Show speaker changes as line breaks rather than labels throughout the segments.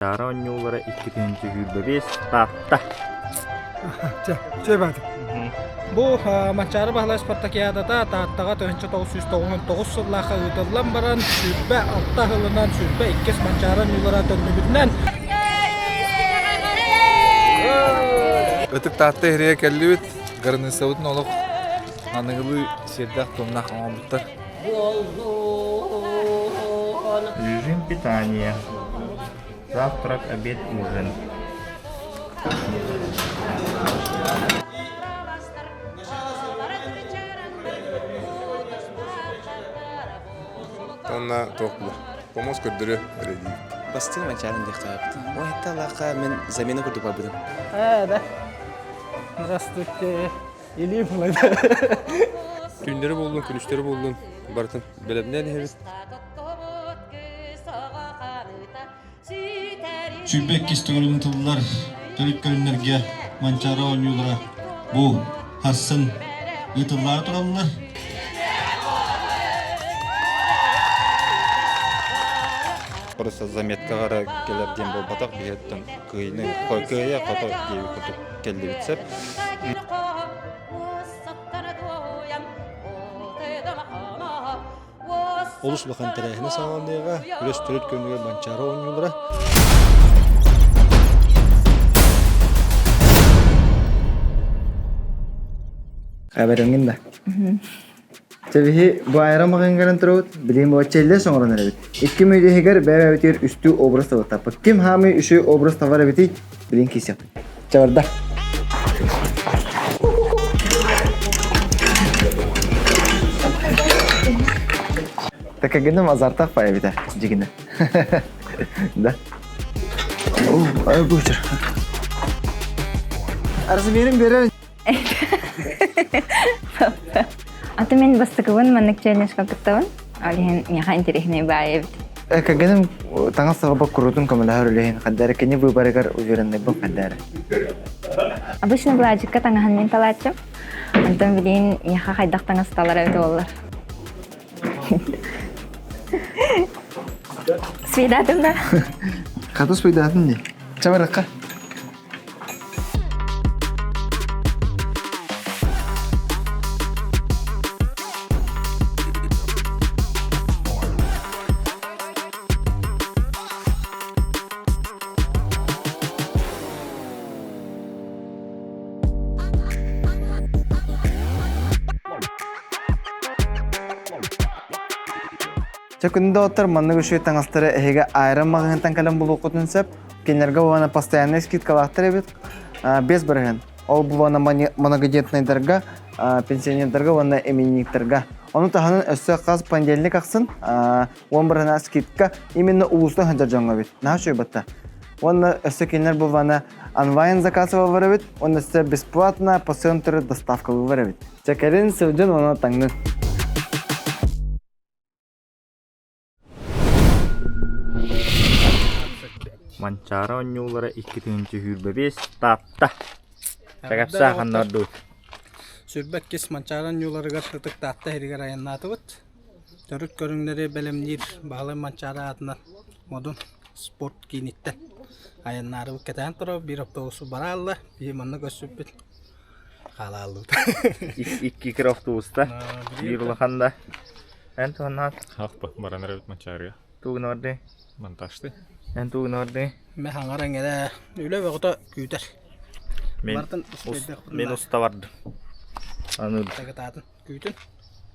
Таара оонньуулара 2025 Таатта.
Чэ, үчүгэй баатыр. Бу Манчаары Баһылай спартакиадата Тааттаҕа 1999 сыллаахха ыытыллан баран, 26 сылынан 22 Манчаары оонньуулара төннүбүтүнэн
Ытык Таатта иһирийэ кэллибит. Границабытын олох аныгылыы сиэрдээх-туомнаах оҥорбуттар.
Режим питания. Завтрак, обед, ужин.
Уонна туох була? Помос көрдөрүө эрэдиир.
Бастыҥ манчаарын диэхтээбит. Ой, талаха мен замена курдук барбытым.
Э, да. Здравствуйте. Илиим булайда.
Түүннэри буоллун, күнүстэри буоллун барытын бэлэмнээн иһэбит.
22 төгүрүгүн тыллар төрүт көрүҥнэргэ Манчаары оонньуулара бу сарсын ыытыллаары тураллар.
Просто заметкаҕа эрэ кэлэр диэн буолбатах, биһиэттэн кыайыны кыайа хото диэбит курдук кэллибит сөп.
Олус улахан тэрээһинэ саҕаланыаҕа, күрэс төрүт көрүҥүгэр Манчаары оонньуулара.
Хабарыҥын да. Чэ биһи бу аэро маҕаһыыҥҥа турабыт, билигин бу челлес оҥорон эрэбит. Икки мүөдүһүгэр бэйэ-бэйэбитигэр үстүү образ табыттаппыт. Ким хаамый үсүү образ табар эбитий, билигин киирсиэхпит. Чэ барда. Такагыным азартах паябита, дьигинэ. Да. О, ай бучер. Размерин берер
Аты мен бастакыбын маннык челленджка кыттабын. Ол иһин миэхэ интэриэһинэй баайы эбит.
Кэргэним таҥас саҕа курутун көмөлөһөр үлэһин хаддара кини выборыгар уверенныйбын хаддара.
Обычно Владикка таҥаһын мин талааччым. Онтон билигин миэхэ хайдах таҥас талар эбит буоллар. Свидатым да?
Хата свидатым не. Чабаракка. Чэ күндү доҕоттор, маннык үчүгэй таҥастары эһиги Айрон маҕаһыынтан кэлэн булуоххутун сөп. Кинилэргэ уонна постояннай скидкалаахтар эбит. 5%. Ол буолуона многодетнайдарга, пенсионердарга уонна именинниктарга. Ону таһынан өссө хас понедельник ахсын 10 бырыһына скидка именно улуустан сылдьар дьоҥҥо эбит. Наһаа үчүгэй батта. Уонна өссө кинилэр булбана онлайн заказываллар эбит, уонна өссө бесплатно по центру доставкалыыллар эбит. Чэ кэлин сылдьын уонна таҥнын.
Манчаары оонньуулара 2025 Таатта. Чэгэпсээх ханнардыбыт.
22 Манчаары оонньууларыгар Ытык Таатта иһигэр айаннаатыбыт. Төрүт көрүҥнэри бэлэмниир Баһылай Манчаары аатынан Модун спорт кииниттэн айаннаарыбыт кэтээн турабыт. Биир автобусу бараалла. Биһи манна көрсүппүт. Хаалааллыбыт.
Икки кир автобуста. Биир улахан да. Эн туһаннаат?
Ахпа, баран эрэбит Манчаарыга.
Тугун ордуй?
Монтажты.
Эн тугун ордуй?
Мэ хаҥар эҥэрэ үлэ бөҕөтө күүтэр.
Мен,
Бартын
мен уста бардым. Аны
Тагытаатын күүтүн.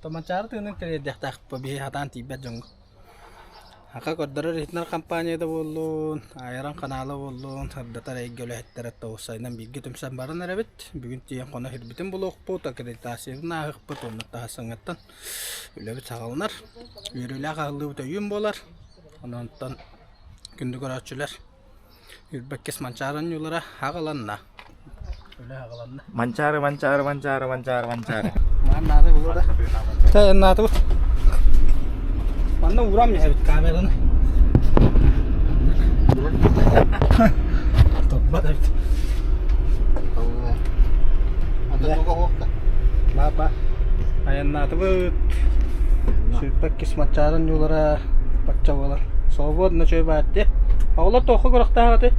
То Манчаары тыынын тириэрдиэхтээхпит биһи хатаан тиийбэт дьоҥҥо. Аха көрдөрөр иһитинэр компания да буоллун, айаран ханаала буоллун, сырдатар эйгэ үлэһиттэрэ тоҕусайынан бииргэ түмсэн баран эрэбит. Бүгүн тиийэн хоно сирбитин булуохпут, аккредитациябытын ааһыахпыт уонна таһассаҥҥаттан үлэбит саҕаланар. Үөрүүлээх аһыллыыбыт өйүүн буолар. Онон күндү көрөөччүлэр Үрбэккис Манчаары оонньуулара аҕаланна. Үлэ аҕаланна.
Манчаары, манчаары, манчаары, манчаары, манчаары.
Маан наада булуо да. Тэ наатыбыт. Манна уурам эбит камераны. Топпат эбит. Баба. Айаннаатыбыт. Сүүрбэккис Манчаары оонньуулара бачча буолар. Свободно чөй баатте. Оҕолор туохха күрэхтэһэҕитий?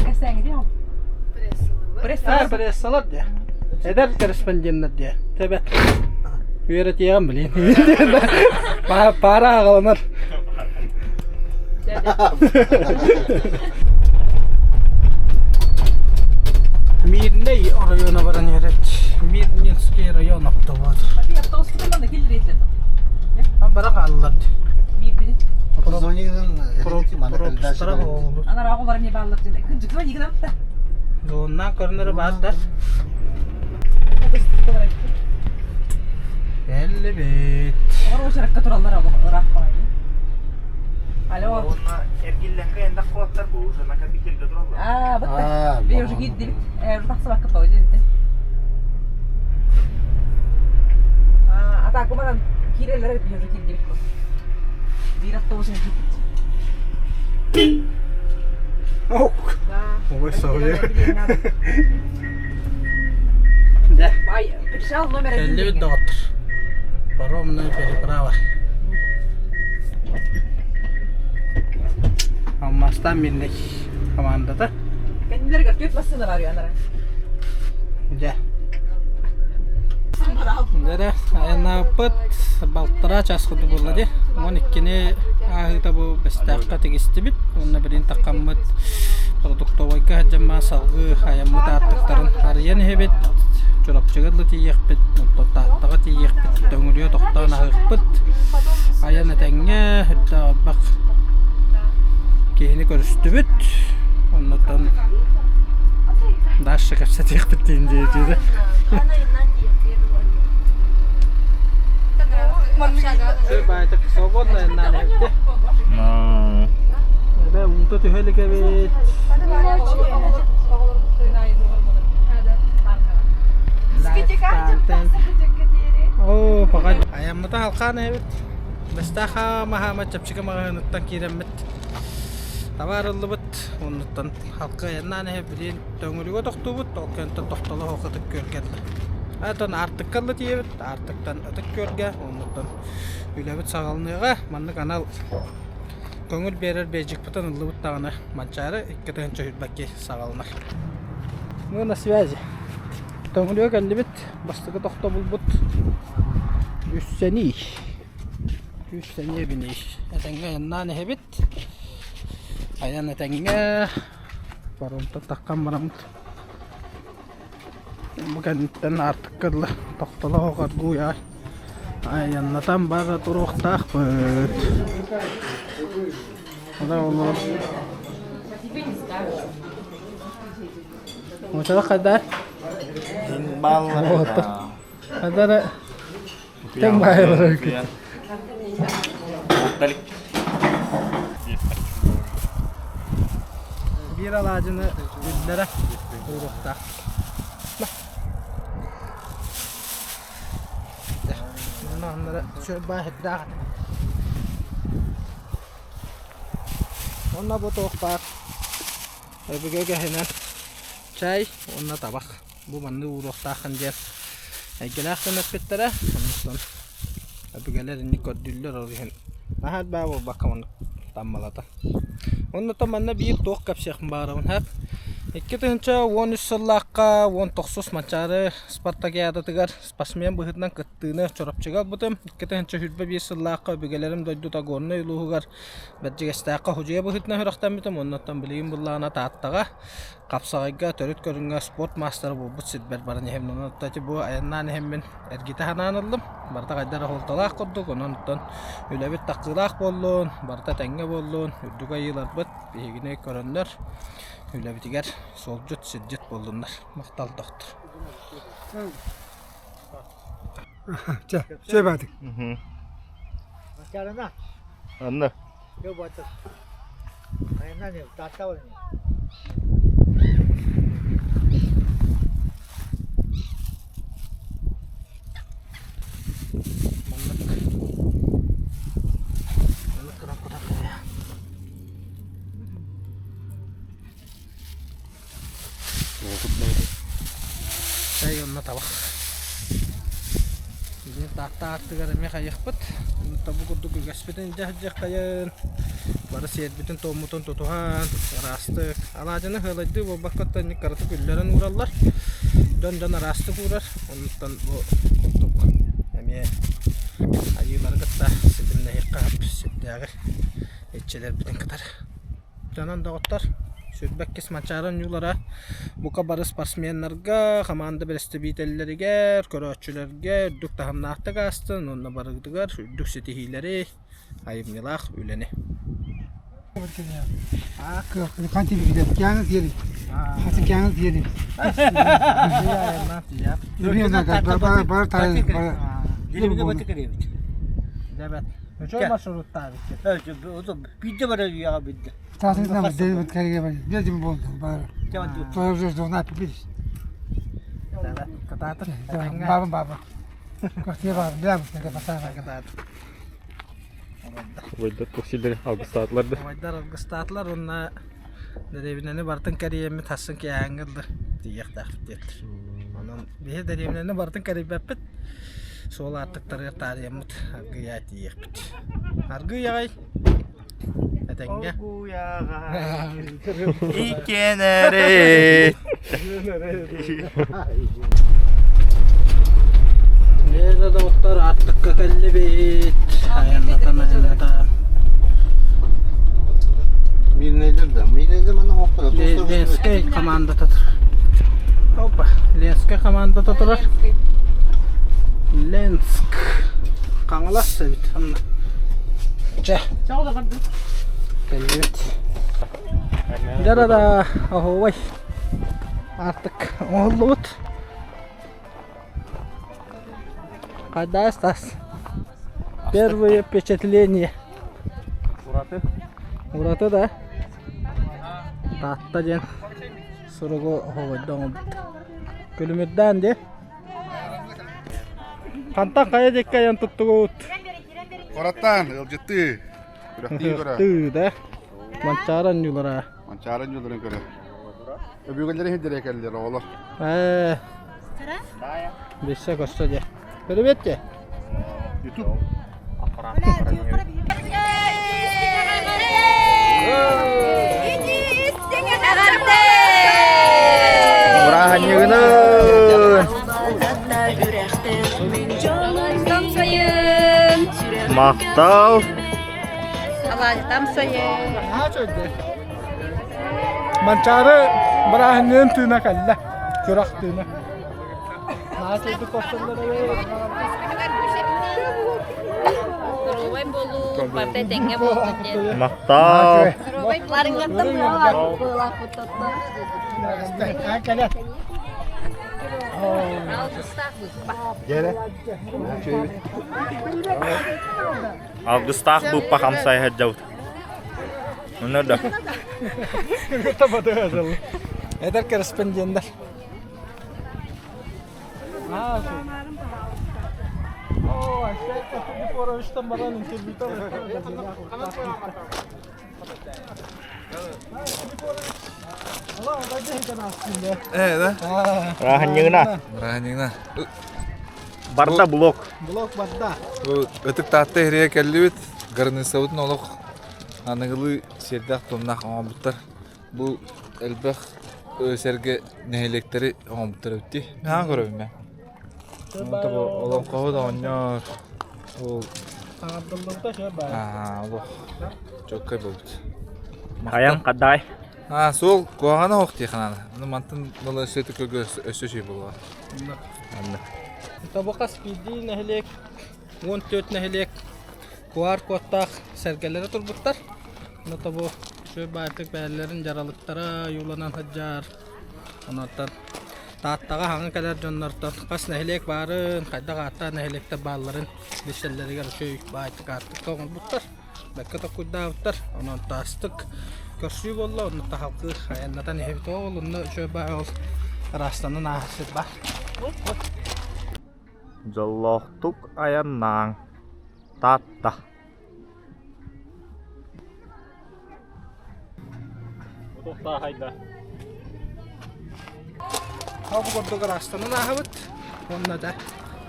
Кэсээҥи
Прессалар. Прессалар диэ. Эдэр корреспонденттар диэ. Тэбэт. Үөрэтиэҕим билин. Пара аҕаланар. Мирнэй оройуона баран иһэрет. Мирнинский район оптовод. Бара хааллар. Зоннан көрүнөрө баар да. Кэллибит.
Алло.
Эргиллэххэ эндах куоттар бу уже накопительга тураллар.
Аа, бытта. Би уже киирдибит. Тахсыбакка тоҕо Аа, атака баран киирэллэр эбит уже киирдибит. Биир автобусун киирбит.
Ой, sorry. Да.
Пришел номер один.
Кэллибит доҕоттор. Паромная переправа. Алмастан минник командата.
Кэннилэригэр түөрт массыына бар анара.
Дьэ. Дэрэ, айаннаабыппыт балтараа час курдук буолла дии. 12-ни ааһыыта бу Бэстээххэ тигистибит. Уонна билигин таххаммыт продуктовайга сылдьаммаан салгыы айаммыт аартыктарын арыйан иһэбит. Чурапчыга дылы тиийиэхпит, онтон Тааттаҕа тиийиэхпит, Төҥүрүө тохтоон аһыахпыт. Айан этэҥҥэ, үрдээх элбэх киһини көрүстүбүт. Оннуттан дальше кэпсэтиэхпит диэн диэтиирэ. Баайтык свободно надо. Эбэ уута түһэ илик эбит. Оо, пока айаммыта халхаан эбит. Бэстээх маһаама чэпчэки маҕаһыыныттан киирэммит табаар ыллыбыт. Оннуттан халка айаннаан иһэ билин Төҥүлүгэ тохтуубут, ол кэнниттэн тохтоло суох Ытык Күөлгэ ылла. Оттон Аартыкка ылла тиийэбит, Аартыктан Ытык Күөлгэ, оннуттан үлэбит саҕаланыаҕа. Маннык анал көҥүл биэрэр бейджикпытын ыллыбыт даҕаны Манчаары 2022 саҕаланар. Мы на связи. Төҥүлүгэ кэллибит, бастакы тохтобулбут Үссэний. Үссэний эбиний. Этэҥҥэ айаннаан иһэбит. Айан этэҥҥэ паромтан таххан бараммыт бу кэнниттэн аартыкка дылы тохтоло оргууй аҕай айаннатан бара туруохтаахпыт. Ода олор. Мучала хайдар? Хайдар тэҥ баайылар Биир алаадьыны үллэрэ ууруохтаах. Онно бу туох баар өбүгэ үгэһинэн чай уонна табах. Бу маннык ууруохтааххын диэн эйгэлээх дьон эппиттэрэ. Оннуттан өбүгэлэр инник көрдүүллэр ол иһин наһаа элбэҕи буолбакка маннык таммалата. Оннуттан манна биир туох кэпсиэхпин баҕарабын һээп. 2013 сыллаахха 19 Манчаары спартакиадатыгар спортсмен быһыытынан кыттыыны Чурапчыга ылбытым. 2021 сыллаахха өбүгэлэрим дойдута Горнай улууһугар Бэрдьигэстээххэ судьуйа быһыытынан сүрэхтэммитим. Оннуттан билигин буллаҕына Тааттаҕа хапсаҕайга төрүт көрүҥҥэ спорт маастара буолбут сирбэр баран иһэбин. Онон ити бу айаннаан иһэммин эргитэ санаан ыллым. Барыта хайдах эрэ суолталаах курдук. Онон оттон үлэбит тахсыылаах буоллун, барыта этэҥҥэ буоллун, үрдүк айыыларбыт биһигини көрөннөр үлэбитигэр суолдьут, сирдьит буоллуннар. Махтал доктор.
Чэ, чэ баатык.
Анна.
Чай онно табах. Таатта аартыгар эмиэ хайыахпыт. Онтон бу курдук үгэспитин илдьэ сылдьыаххайын. Бары сиэрбитин-туоммутун тутуһан, ыраастык. Алаадьыны сыалайдыы буолбакка оттон инник кыратык үллэрэн уураллар. Дьон-дьон араастык уурар. Онтон бу курдук эмиэ айыылары кытта ситимнэһиэххэ сөп сирдээҕи иччилэрбитин кытары. Дьонон доҕоттор, сүүрбэккис Манчаары оонньуулара бука бары спортсменнарга, хамаанда бэрэстэбиитэллэригэр, көрөөччүлэргэ үрдүк таһымнаахтык аастын уонна барыгытыгар үрдүк ситиһиилэри, айымньылаах үлэни. Үчүгэй маршруттаабыккын.
Биирдэ барар үйэҕэ биирдэ.
Убайдар туох сирлэри алгыстаатылар да?
Убайдар алгыстаатылар уонна дэриэбинэни барытын кэрийэммит хассын киэһээҥҥи ыллар тиийиэхтээхпит диэтилэр. Онон биһи дэриэбинэни барытын кэрийбэппит. Суол аартыктарыгар таарыйаммыт аргыйаа тиийиэхпит. Аргыый аҕай Этэҥҥэ.
Иккиэнэри.
Лена доҕоттор аартыкка кэллибит. Айаннатан айаннатан.
Мирнэйдэр да, Мирнэйдэр манна хоқпода.
Ленскэй командата турар. Опа, Ленскэй командата турар. Ленск. Хаҥалас эбит анна. Чэ. Кэллибит. Дьара-да, оһуобай. Аартык оҥоһуллубут. Хайдаа Стас? Первое впечатление.
Ураты.
Ураты да. Таатта диэн суругу оһуобайда оҥорбут. Күлүмүрдээн дии. Хантан хайа диэки айан туттугут?
Куораттан ыалдьыттыы. Күрэхтии көрө.
Ыһыахтыы да. Манчаары оонньуулара.
Манчаары оонньууларын көрө. Өбүгэлэри иһирдэрэ кэллилэр оҕолор.
Ээ. Биссе көрсө дьэ. Привет те.
Ютуб.
Бырааһынньыгынан! Махтал!
Алаадьытам сайын.
Манчаары бырааһынньыгын тыына кэллэ. Күрэх тыына.
Доруобай буолуу, барыта этэҥҥэ буоллун диэн.
Махтал!
Ларыҥҥаттан быалаах
Алгыстаах быыппа хамсай сылдьабыт. Онно да.
Эдэр корреспонденттар.
Э, да?
Бырааһынньыгына.
Бырааһынньыгына.
Барда блок.
Блок барда.
Бу ытык Таатта иһиригэр кэллибит. Границабытын олох аныгылыы сиэрдээх-туомнаах оҥорбуттар. Бу элбэх сэргэ нэһилиэктэри оҥорбуттар эбит дии. Наһаа көрөбүн мэ. Олоҥхоһут оҕонньор ол
Саҥардыллыбыта үчүгэй баар.
Аа, олох чоккай буолбут.
Айан хадай.
Аа, суол куһаҕана оһох дии ханаана. Аны мантан ыла өссө көгө өссө үчүгэй буолуоҕа.
Анна.
Тобукас биирдии нэһилиэк, 14 нэһилиэк куар куоттаах сэргэлэрэ турбуттар. Ону тобу үчүгэй баайтык бэйэлэрин дьаралыктара ойууланан сылдьар. Онортон Тааттаҕа хаҥа кэлэр дьоннортон хас нэһилиэк баарын, хайдах ааттаах нэһилиэктэр баалларын билсэллэригэр үчүгэй баайтык аартыкка оҥорбуттар. Бэккэ толкуйдаабыттар. Онон таастык көрсүү буолла, онно таһалгыы айаннатан иһэбит. Ол онно үчүгэй баай ол ыраастанан ааһар сир баар.
Дьоллоохтук айаннааҥ. Таатта.
Утуктаахайда.
Ол курдук ыраастанан ааһабыт. Уонна да.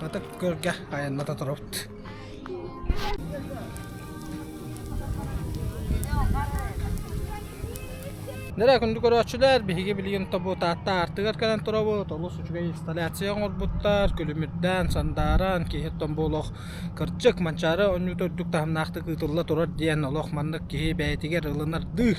Ытык Күөлгэ айанната турабыт. Нэрэ күндү көрөөччүлэр, биһиги билигин тобу Таатта аартыгар кэлэн турабыт. Олус үчүгэй инсталляция оҥорбуттар, күлүмүрдээн, сандааран, киһи оттон бу олох кырдьык Манчаары оонньуута үрдүк таһымнаахтык ыытылла турар диэн олох маннык киһи бэйэтигэр ылынардыы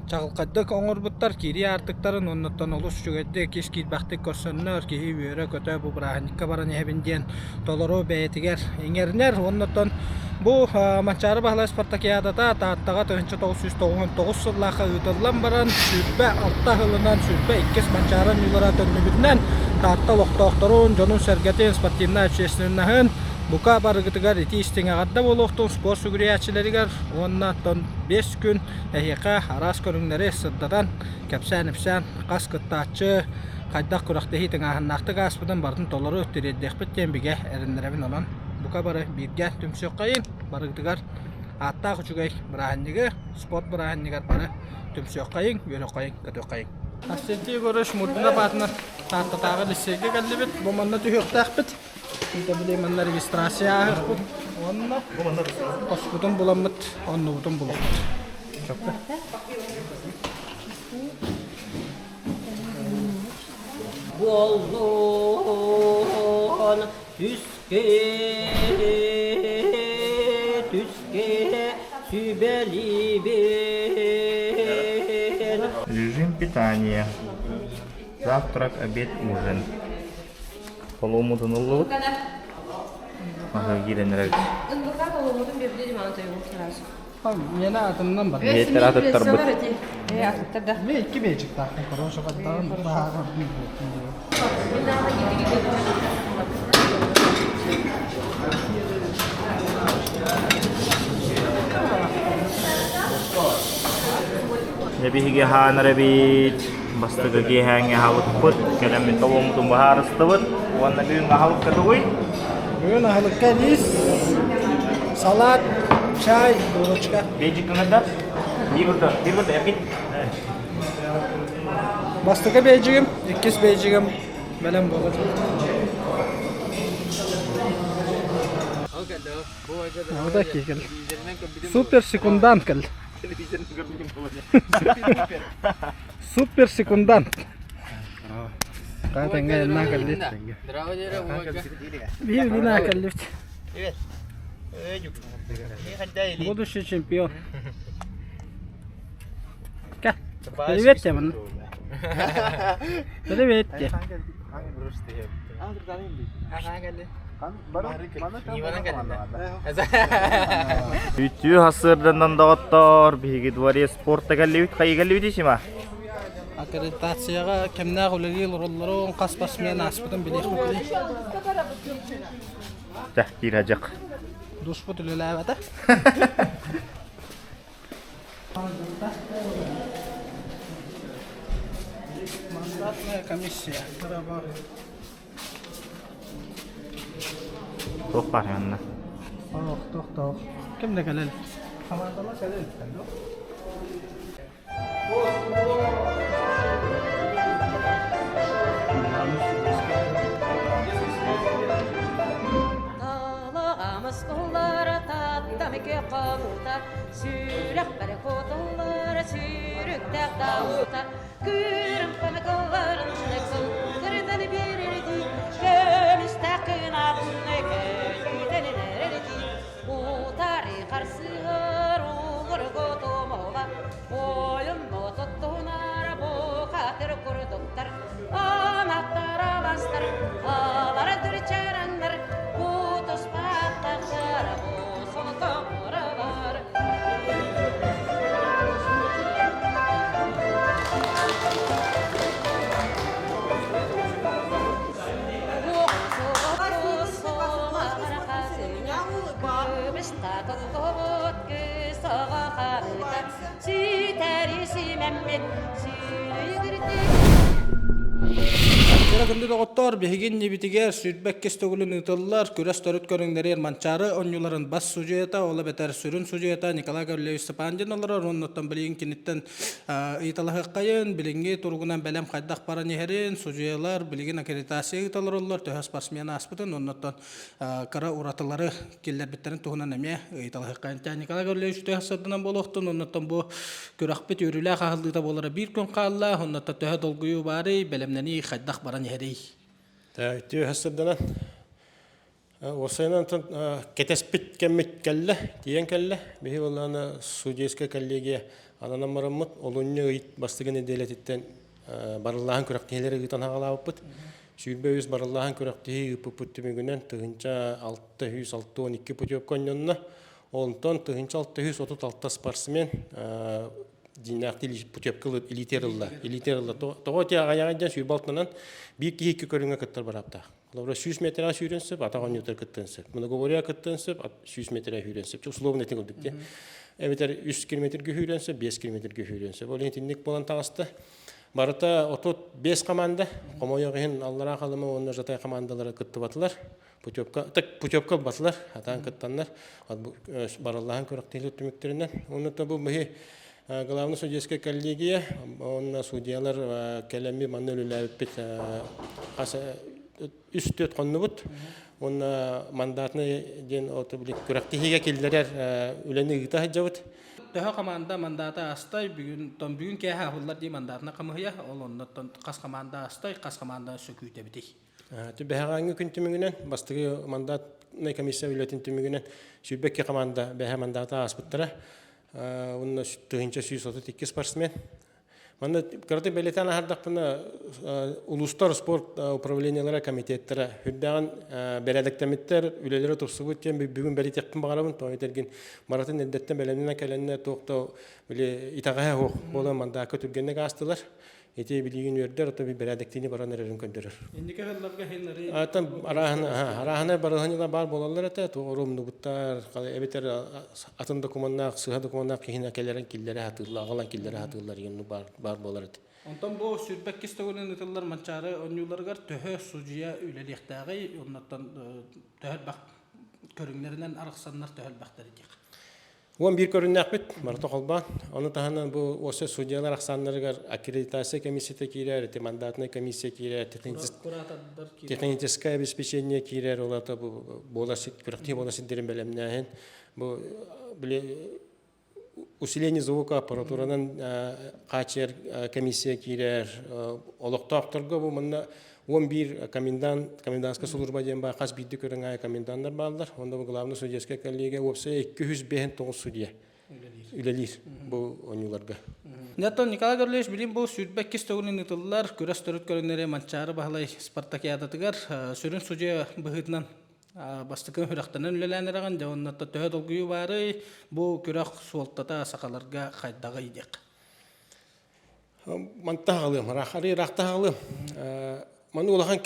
чаҕылхайдык оҥорбуттар. Киирии аартыктарын уоннаттан олус үчүгэйдик, ис киирбэхтик көрсөннөр, киһи үөрэ-көтө бу бырааһынньыкка баран иһэбин диэн толору бэйэтигэр иҥэринэр. Уоннаттан бу Манчаары Баһылай спартакиадата Тааттаҕа 1999 сыллаахха ыытыллан баран, 26 сылынан 22 Манчаары оонньуулара төннүбүтүнэн Таатта олохтоохторун, дьонун-сэргэтин, спортивнай общественноһын бука барыгытыгар итии истиҥ эҕэрдэ буолуохтун спорт сүгүрүйээччилэригэр уонна оттон 5 күн эһиэхэ араас көрүҥнэри сырдатан, кэпсээн-ипсээн хас кыттааччы хайдах күрэхтэһии тыҥааһыннаахтык ааспытын барытын толору тириэрдиэхпит диэн бигэ эрэннэрэбин. Онон бука бары бииргэ түмсүөххэйиҥ, барыгытыгар ааттаах үчүгэй бырааһынньыгы, спорт бырааһынньыгар бары түмсүөххэйиҥ, үөрүөххэйиҥ, көтүөххэйиҥ. Арсентий Егорович Мурдунов аатынан Тааттатааҕы лиссиэйгэ кэллибит. Бу манна түһүөхтээхпит. Били манна регистрация ааһыахпыт уонна хоспутун буламмыт, оннубутун булуохпут.
Буоллун түскэ, түскэ сүбэлиибин.
Режим питания. Завтрак, обед, ужин. Холуомутун ыллыбыт. Маһы киирэн эрэбит.
Миэнэ атынынан бар.
Биэттэр атыттарбыт.
Мен икки бэйчиктаахпын, короче, баттаҕын баһаҕар
Дьэ биһиги аһаан эрэбит. Бастакы киэһээҥҥи аһылыкпыт, кэлэммит толуоммутун быһаарыстыбыт уонна бүгүҥҥү аһылыкка тугуй?
Бүгүн аһылыкка рис, салат, чай, булочка.
Бейджик кыҥырдар? Биир бурда, биир бурда, эргит.
Бастакы бейджигим, иккис бейджигим бэлэм буола Супер секундант кэл. Супер секундант. Тэҥҥэ на кэллит. Биир на кэллит. Будущий чемпион. Привет тебе. Привет тебе.
Үтүү хасырданан доҕоттоор, биһиги дворец спорта кэллибит, хайы кэллибит исима?
Аккредитацияҕа кэмнээх үлэлии олороллорун хас спортсмен ааспытын билиэхпит.
Чэ, киирэ
Душпут үлэлээбэтэ. Мандатная комиссия.
Туох баар манна?
Ох, туох туох. Ким да кэлэл? Хамаандалар кэлэл дуо?
Талаҕамыс уллара таттам көхөбута сүрэхпэр кутуллара сүүрүктээх даута Күрүм көмөкөллөрүн кылтырдан биэрэрдии көмүстээх кынаатын көтүтэн эрэрдии утары харсыһар уҥургу тумула ойун мотуттунар бухатыр курдуктар анаттар аластар алар дүрчараннар кутуспаттар бу
Дьэ күндү доҕоттоор, биһиги иннибитигэр 22 төгүлүн ыытыллар күрэс төрүт көрүҥнэригэр Манчаары оонньууларын бас судьуйата, ол эбэтэр сүрүн судьуйата Николай Гаврильевич Степандин олорор. Оннуттан билигин киниттэн ыйыталаһыаххайын, билиҥҥи туругунан бэлэм хайдах баран иһэрин, судьуйалар билигин аккредитация ыыта олороллор, төһө спортсмен ааспытын, оннуттан кыра уратылары киллэрбиттэрин туһунан эмиэ ыйыталаһыаххайын. Николай Гаврильевич төһө сырдынан буолуохтун, оннуттан бу күрэхпит үөрүүлээх аһыллыыта буолара биир күн хаалла, оннуттан төһө долгуйуу баарый, бэлэмнэнии хайдах баран иһэрий?
Төһө сырданан Уопсайынан кэтэспит кэммит кэллэ, тиийэн кэллэ. Биһи буоллаҕына судейская коллегия ананан бараммыт олунньу ый бастакы нэдиэлэтиттэн барыллааһын күрэхтэһиилэри ыытан хаҕалаабыппыт. 23 барыллааһын күрэхтэһии ыыппыппыт түмүгүнэн 1662 путевка онньонно. Онтон 1636 спортсмен дьиҥнээхтии путевка илиитигэр ылла. Илиитигэр ылла. Тоҕо ити аҕайаҕай диэн сүүрбэ алтанан биир киһи икки көрүҥҥэ кыттар бырааптаах. Холобура 100 метрэ сүүрэн сөп, атах оонньуутугар кыттыан сөп. Многоборье кыттыан сөп, 100 метрэ сүүрэн сөп. Условно этин курдук дии. Эбэтэр 3 километргэ сүүрэн сөп, 5 километргэ сүүрэн сөп. Ол иһин итинник буолан таҕыста. Барыта 35 команда, хомойуох иһин Аллараа Халыма уонна Жатай командалара кыттыбатылар. Путевка, так путевка ылбатылар, атаан кыттаннар, барыллаһан күрэхтэһиилэр түмүктэринэн. Онно бу биһи главный судейская коллегия, уонна судьялар кэлэмми манна үлэлээбиппит хас үс түөрт хоннубут. Уонна мандатный диэн күрэхтэһиигэ киллэрэр үлэни ыыта сылдьабыт.
Төһө команда мандата астай бүгүн тон бүгүн кээһэ аһыллар дии мандатына хамыһыйа ол оннуттан хас команда астай хас команда сөкүүтэбитий
Бэһэҕээҥҥи күн түмүгүнэн бастакы мандатнай комиссия үлэтин түмүгүнэн 22 команда бэһэ мандата ааспыттара. Уонна 1132 спортсмен. Манна кыратык бэлиэтээн аһардахпына улуустар спорт управлениелара комитеттара үрдээҕин бэрээдэктэммиттэр, үлэлэрэ тупсубут диэн бүгүн бэлиэтиэхпин баҕарабын. Тоҕо этэргин барытын эрдэттэн бэлэмнэнэн кэлэннэ туох да били итэҕэһэ суох буолан мандаакка түргэнник аастылар. Ити билигин үөрдэр, ото бэрээдэктиини баран эрэрин көрдөрөр.
Инники сылларга иһин
Атын арааһына барыһаньыла баар буолаллар этэ, туох умнубуттар, эбэтэр атын докуманнаах, сыһа докуманнаах киһини кэлэрин киллэрэ сатыыллар, аҕалан киллэрэ сатыыллар диэн баар, баар буолар этэ.
Онтон бу 22 төгүлүн ытыллар Манчаары оонньууларыгар төһө судьуйа үлэлиэхтээҕий, оннуттан төһө элбэх көрүҥнэринэн арахсаннар төһө элбэхтэр диэх.
11 көрүннээхпит, барыта холбоон. Ону таһынан бу уопсай судьялар ахсааннарыгар аккредитация комиссията киирэр, ити мандатнай комиссия киирэр, техническое обеспечение киирэр, ол ата бу буолар күрэхтэһии буолар сирдэрин бэлэмнээһин. Бу били усиление звука аппаратуранан хааччыйар комиссия киирэр. Олохтоохторго бу манна 11 комендант, комендантская служба диэн баар хас биирдии көрүҥ аайы коменданнар бааллар. Онно бу главный судейская коллегия уопсайа 259 судья үлэлиир бу оонньууларга.
Онтон Николай Гаврильевич билим бу 22 төгүлүн ыытыллар күрэс төрүт көрүҥнэри Манчаары Баһылай спартакиадатыгар сүрүн судьуйа быһыытынан бастакы күрэхтэнэн үлэлээн эрэҕин дьэ онно төһө долгуйуу баарый бу күрэх суолтата сахаларга хайдаҕый диэх
Манта аҕалыам, арыы ыраахта аҕалыам. Маны улахан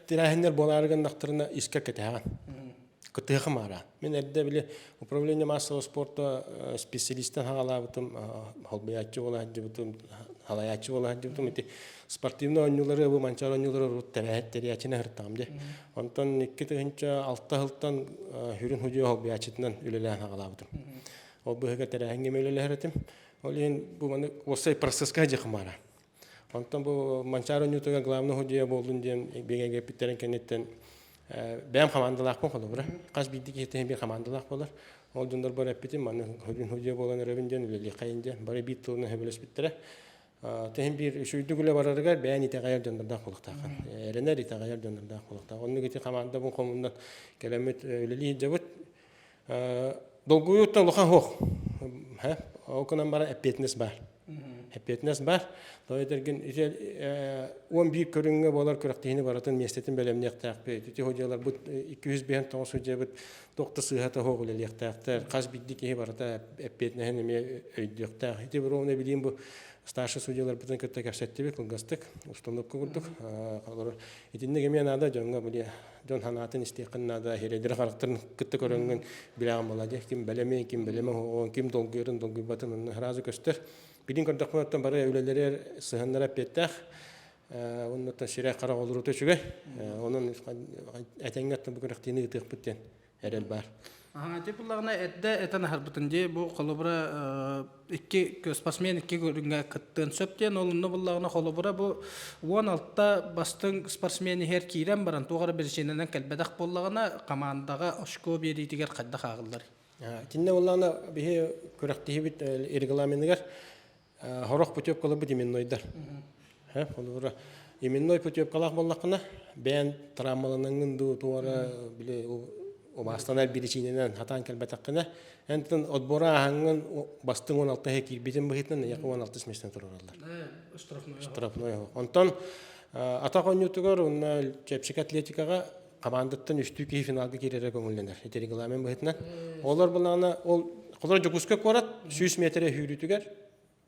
тэрээһиннэр буолаары гыннахтарына искэ кэтэһэҕин. Кытыахым аара. Мин эрдэ били управление массового спорта специалистан хаҕалаабытым, холбуйааччы буола сылдьыбытым, халайааччы буола сылдьыбытым. Ити спортивный оонньуулары, бу манчаары оонньуулары урут тэрээччини ыһыртаҕым дии. Онтон 2006 сылтан хүрүн худьуо холбуйааччытынан үлэлээн хаҕалаабытым. Ол быһыга тэрээһиҥҥэ үлэлэһэр этим. Ол иһин бу маны уопсай процесска дьыхмара. Онтон бу Манчаары оонньуутугар главный судья буоллун диэн бигэгэппиттэрин кэнниттэн бэйэм хамаандалаахпын холобура. Хас биирдии киһиттэн биир хамаандалаах буолар. Ол дьоннорбор эппитим, маны судья буолан эрэбин диэн үлэлиэхэйин диэн. Бары биир тылынан сөбүлэспиттэрэ. Тэһин биир үчүгүйдүк үлэ барарыгар бэйэн итэҕэйэр дьоннордоох буолуохтааххын. Эрэнэр итэҕэйэр дьоннордоох буолуохтаах. Оннук ити хамаандабын хомунан кэлэммит үлэлии сылдьабыт. Долгуйууттан улахан суох. Ол гынан баран эппиэтинэс баар. Эппиэтинэс баар. Тоҕо этэргин ити 11 көрүҥҥэ буолар күрэхтэһиини барытын миэстэтин бэлэмниэхтээхпит. Ити судьяларбыт 259 судьябыт туох да сыыһата суох үлэлиэхтээхтэр. Хас биирдии киһи барыта эппиэтинэһин эмиэ өйдүөхтээх. Ити ровно билиим бу старший судьяларбытын кытта кэпсэттибит кылгастык, установка курдук. Итинник эмиэ наада дьоҥҥо били дьон санаатын истиэххин наада, сирэйдэрин харахтарын кытта көрөҥҥүн билэҕин буолла дии. Ким бэлэмин, ким бэлэмэ оһоҕун, ким долгуйарын, долгуйбатын онно сразу көстөр. Билин көрдөхпүнэ оттон бары үлэлэригэр сыһыаннара эппиэттээх. Оннуттан сирэй харах олорута үчүгэй. Онон этэҥҥэ оттон бу күрэхтиини ыытыахпыт диэн эрэл баар.
Ити буллаҕына эрдэ этэн аһарбытын дии бу холобура икки спортсмен икки көрүҥҥэ кыттыан сөп диэн ол онно буллаҕына холобура бу 16 бастыҥ спортсмен иһэр киирэн баран туох эрэ биричиинэнэн кэлбэтэх буоллаҕына командаҕа очко биэриитигэр хайдах ааҕыллар?
Итиннэ буоллаҕына биһи күрэхтэһиибит регламеныгар Сорох путевкаларбыт именнойдар. Холобура, именной путевкалаах буоллаххына, бэйэн травмаланаҥҥын дуу, туора били убаастанар биричиинэнэн хатаан кэлбэтэххинэ, эн отбора ааһаҥҥын бастыҥ 16 иһэ киирбитин быһыытынан эйиэхэ 16 миэстэни туруораллар. Штрафной. Онтон атах оонньуутугар уонна чэпчэки атлетикаҕа командаттан үстүү киһи финалга киирэрэ көҥүллэнэр. Ити регламент быһыытынан. Олор былаана ол холор Дьокуускай куорат 100 метрэ сүүрүүтүгэр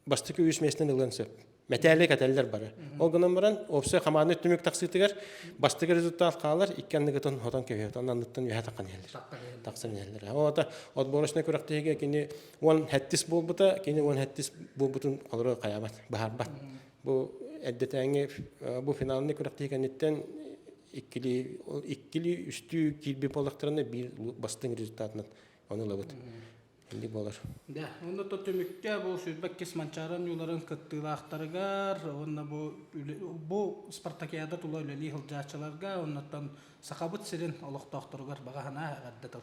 бастакы үс миэстэни ылыан сөп. Мэтээли кэтэллэр бары. Ол гынан баран, уопсай хамаанда түмүк тахсыытыгар бастакы результат хаалар, икки анныгытын хотон кэбиһэр, анныттан үөһэ таххан иһэллэр. Тахсан иһэллэр. Ол ата отборочнай күрэхтэһиигэ кини 10 сэттис буолбута, кини 10 сэттис буолбутун холоро хайаабат, баһарбат. Бу эрдэтээҥи бу финалны күрэхтэһии кэнниттэн иккилии иккилии үстүү киирбит буоллахтарына биир бастыҥ результатынан ону ылабыт. Инник буолар.
Да, онно то түмүккэ бу 22 Манчаары оонньууларын кыттыылаахтарыгар уонна бу бу спартакиада тула үлэлии сылдьааччыларга оннуттан Сахабыт сирин олохтоохторугар баҕа санаа эҕэрдэ тыл.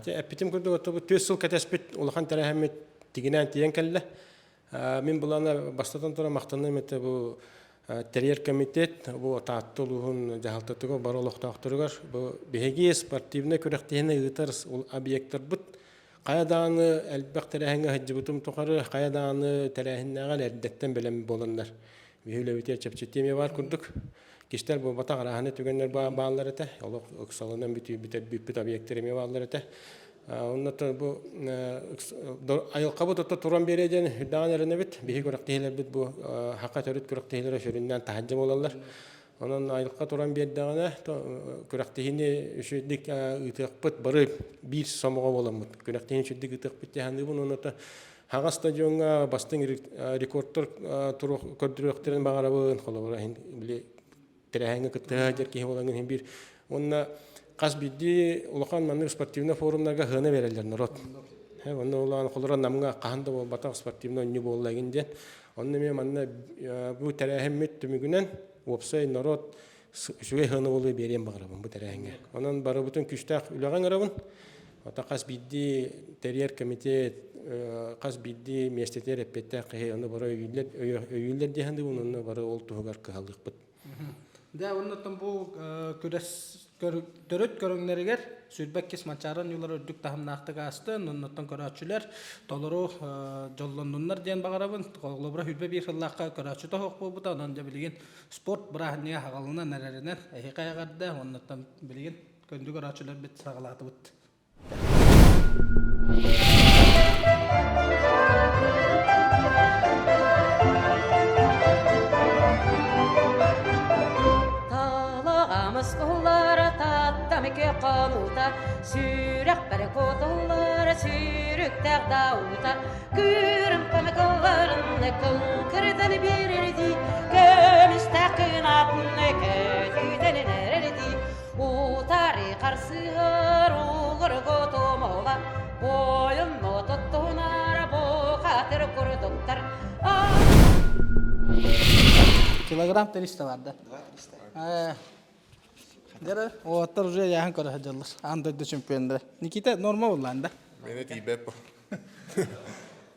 Эппитим курдук бу 4 сыл кэтэспит улахан тэрээһиммит тигинээн тиийэн кэллэ. Мин былаана бастатан туран махтаныам этэ бу тэрийэр комитет бу Таатта улууһун дьаһалтатыгар бары олохтоохторугар бу биһиги спортивнай күрэхтэһиини ыытар объектарбыт хайа даҕаны элбэх тэрээһиҥҥэ сылдьыбытым тухары хайа даҕаны тэрээһиннээҕэр эрдэттэн бэлэм буоланнар биһи үлэбитигэр чэпчэтии эмиэ баар курдук кистэл буолбатах арааһынай түгэннэр бааллар этэ олох ыксалынан бүтэр бүппүт объектар эмиэ бааллар этэ Онно бу айылҕабыт ото туран биэрэ диэн үрдэҕин эрэнэбит. Биһи күрэхтэһиилэрбит бу хака төрүт күрэхтэһиилэрэ сүрүннээн таһырдьа буолаллар. Онон айылҕа туран биэрдэҕинэ күрэхтэһиини үчүгдик ыытыахпыт бары биир сомоҕо буоламмыт күрэхтэһиини үчүгдик ыытыахпыт дии саныыбын. Онон хаҕа стадиоҥҥа бастыҥ рекордтар көрдөрүөхтэрин баҕарабын. Холобура, били тэрээһиҥҥэ кыттыһа сылдьар киһи буолаҥҥын иһин биир уонна хас биирдии улахан маннык спортивнай форумнарга сыана биэрэллэр народ. Онно улахан холоро Намҥа хаһан да буолбатах спортивнай оонньуу буолла игин диэн. Онно эмиэ манна бу тэрээһиммит түмүгүнэн уопсай народ үчүгэй сыана буолуо биэриэн баҕарабын бу тэрээһиҥҥэ. Онон барыбытын күүстээх үлэҕэ ыҥырабын. Ата хас биирдии тэрийэр комитет хас биирдии миэстэтигэр эппиэттээх киһи ону бары өйүүллэр өйүүллэр дии саныыбын онно бары ол туһугар кыһаллыахпыт.
Дьэ, оннуттан бу күрэс төрүт көрүҥнэригэр 22 Манчаары оонньуулара үрдүк таһымнаахтык аастын, оннуттан көрөөччүлэр толору дьоллоннуннар диэн баҕарабын. Холобура, 21 сыллаахха көрөөччү тоһох буолбута, онон дьэ билигин спорт бырааһынньыга аҕалынан эрэринэн эһиэхэ эҕэрдэ, оннуттан билигин күндү көрөөччүлэрбит саҕалаатыбыт.
Талаҕамыс уллара таттам хонуута сүрэхпэр кутуллар сүүрүктээх дауута күүрүм көмөкөллөрүн кыҥкырдан биэрэрдии көмүстээх кынатын көтүтэн эрэрдии Утары харсыһар угургу тумула, Бойун отуттунар бухатыр курдуктар.
Килограмм 300 бар да. 2 300. Оттор уже яхан көрө сылдьаллар. Аан дойду чемпионнара. Никита норма буллаан да.
Мені тиийбэт бу.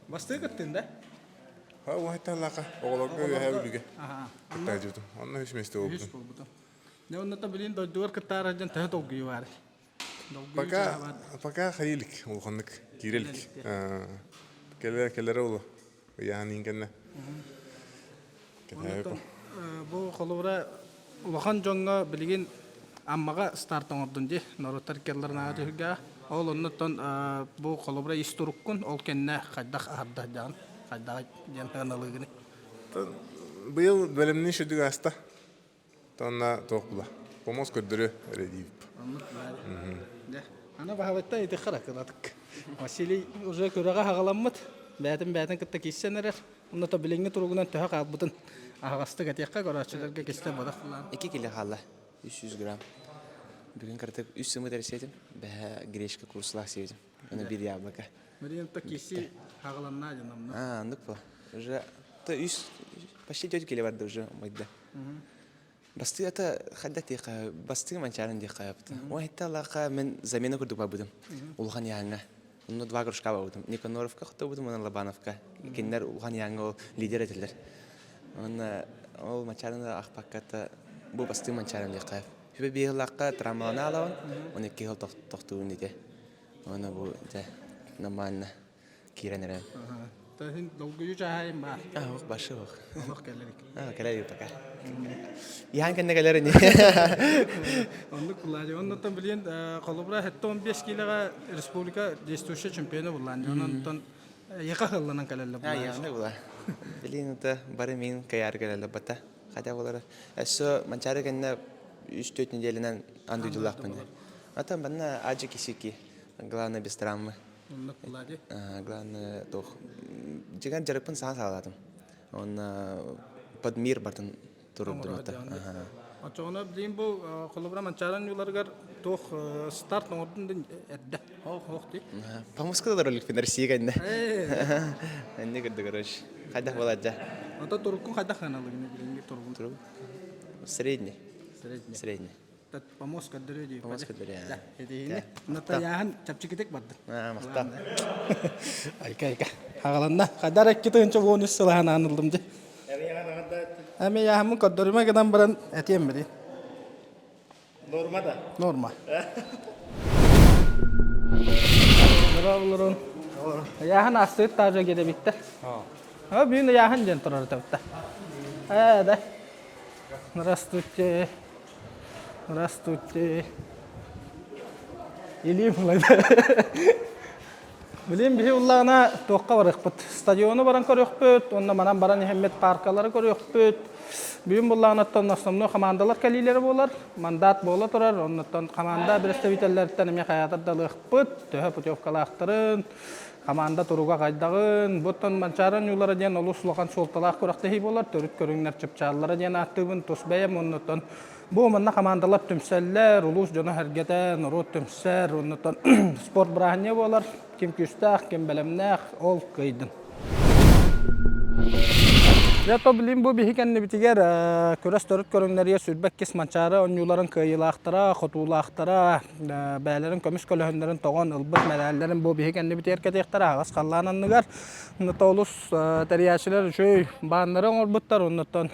Бастыы кыттын да?
Ха, уһайталлаха. Оҕолорго үөһээ бүлүгэ. Кыттаажытым. Онно үс месте болбутум.
Дьэ онно билин дойдугар кыттаары сылдьан төһө долгуйуу баар?
Пока пока хайылик улаханнык киирэлик. Кэлэр кэлэрэ оло. Ыйаан иин кэннэ.
Бу холобура улахан дьоҥҥо билигин Аммаҕа старт оҥордун дии норуоттар иккиэллэрин аҕа түһүлгэҕэ. Ол оннуттан бу холобура ис туруккун ол кэннэ хайдах аһарда дьаҕын хайдах диэн сыаналыыгыный?
Быйыл бэлэмнии сүдүг ааста. Тонна туох була. Помос көрдөрү эрэ диибит.
Аны баһылыктан ити харакылатык. Василий уже күрэҕэ хаҕаламмыт. Бээтин бээтин кытта киирсэн эрэр. Онно билиҥҥи туругунан төһө хаалбытын аһаҕастык этиэххэ көрөөччүлэргэ кистэл бодох булаан.
2 кило хаалла. 300 грамм. Бүгүн кыртык үс сымыт эрсиэтим. Бэһэ гречка курслаах сиэтим. Аны bir яблоко.
Мария киси хагаланна дьанамна.
А, андык по. Уже то үс почти 4 кило барды уже майда. Бастыы ата хайда тиэхэ бастыы манчаарын диэххэ yaptı. О хетте алаха мен замена курдук барбытым. Улахан яһаңа. Онно два кружка барбытым. Никаноровка хоттобутум, уонна Лобановка. Кинилэр улахан яһаңа ол лидер этилэр. Уонна ол манчаарын ахпакката бу бастыы манчаарын диэххэ. Хүбэ биһыллаахха травмалана алабын, он икки хыл тохтуун дите. Уонна бу дьэ нормально киирэн эрэн.
Тахин долгуйу чаһайым баар.
А, ох, башы ох.
Олох кэлэрик.
А, кэлэр пока. Иһан кэннэ кэлэр ини.
Оннук булаадьы. Оннуттан билиэн холобура 75 килоҕа республика действующий чемпиона буллаан. Онон яха хылланан кэлэллэр
А, яхны була. Билин это бары мин каяр кэлэллэр бата. Хотя болар. Өссө манчары кэннэ 3-4 неделянан андыйдылаахпын. Ата банна аджи кисики. Главное без травмы.
Оннук булади.
Главное туох дьигэн дьарыкпын саҥа саҕалаатым. Уонна под мир бартын турурдум ата.
Очоҕуна билигин бу холобура Манчаарын юларыгар туох старт оҥордун дин эрдэ. Хоох хоох дии.
По Москве роликпин Россия кэннэ. Энни кырды короче. Хайдах буолар дьа?
Ото туруккун хайдах ханалыгын билиҥҥи туругун?
Турук. Средний.
Средний.
Средний.
Помост көрдөрүө дии.
Помост көрдөрүө.
Этиһини. Натаяһын чэпчэкитик бардын.
Махтал.
Айка айка. Хагаланна. Хадар 2013 сылаһан анылдым ди. Эми яһамын көрдөрүмэ гынан баран этиэм били.
Норма да?
Норма. Олорун. Яһан астыыт таажа келебиттер. А бүгүн яһан ден турар табытта. Э да. Здравствуйте. Здравствуйте. Илиим улайда. Билим биһи уллаана туохха барыахпыт. Стадиону баран көрүөхпүт, онно манан баран иһэммит паркалары көрүөхпүт. Бүгүн буллаҕынаттан основной командалар кэлиилэрэ буолар. Мандат буола турар. Оннуттан команда представителлэриттэн эмиэ хайаатар да ылыахпыт. Төһө путевкалаахтарын, Хамаанда туруга хайдаҕын, буттан Манчаары оонньуулара диэн олус улахан суолталаах күрэхтэһии буолар, төрүт көрүҥнэр чыпчааллара диэн ааттыыбын тус бэйэм оннуттан бу манна хамаандалар түмсэллэр, улуус дьоно-сэргэтэ, норуот түмсэр, оннуттан спорт бырааһынньыга буолар, ким күүстээх, ким бэлэмнээх, ол кыайдын. Дьэ, то билин бу биһи кэннибитигэр күрэс төрүт көрүҥнэригэр сүрбэккис Манчаары оонньууларын кыайыылаахтара, хотуулаахтара, бээлэрин көмүс көлөһүннэрин тоҕон ылбыт мэрээллэрин бу биһи кэннибитигэр кэтиэхтэрэ аһаҕас халлаан анныгар. Онно олус тэрийээччилэр үчүгэй бааннары оҥорбуттар. Оннуттан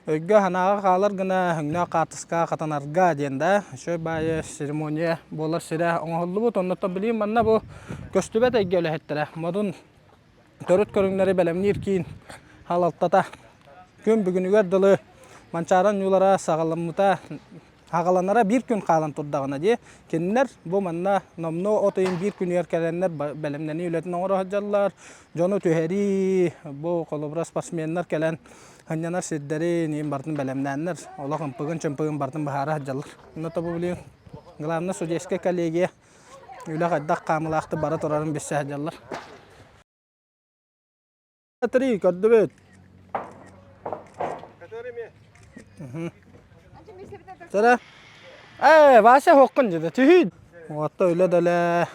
өйгө-санааҕа хаалар гына өҥнөөх хаартыска хатанарга диэн да үчүгэй баайы церемония буолар сирэ оҥоһуллубут. Оннуттан билигин манна бу көстүбэт эйгэ үлэһиттэрэ модун төрүт көрүҥнэри бэлэмниир киин халалтата күн бүгүнүгэр дылы Манчаары оонньуулара саҕаламмыта Аҕаланара биир күн хаалан турдаҕына дии, кинилэр бу манна номнуо от ыйын биир күнүгэр кэлэннэр бэлэмнэнии үлэтин оҥоро сылдьаллар. Дьону түһэрии, бу холобура спортсменнар кэлэн сынньанар сирдэрин иин барытын бэлэмнээннэр, олох ымпыгын-чымпыгын барытын быһаара сылдьаллар. Онно тобу билигин главное судейская коллегия үлэ хайдах хаамылаахтык бара турарын билсэ сылдьаллар. Три, көрдүбүт. Тара. Э, Вася хоққын деді. Түһүй. Уотта үлэ дөле.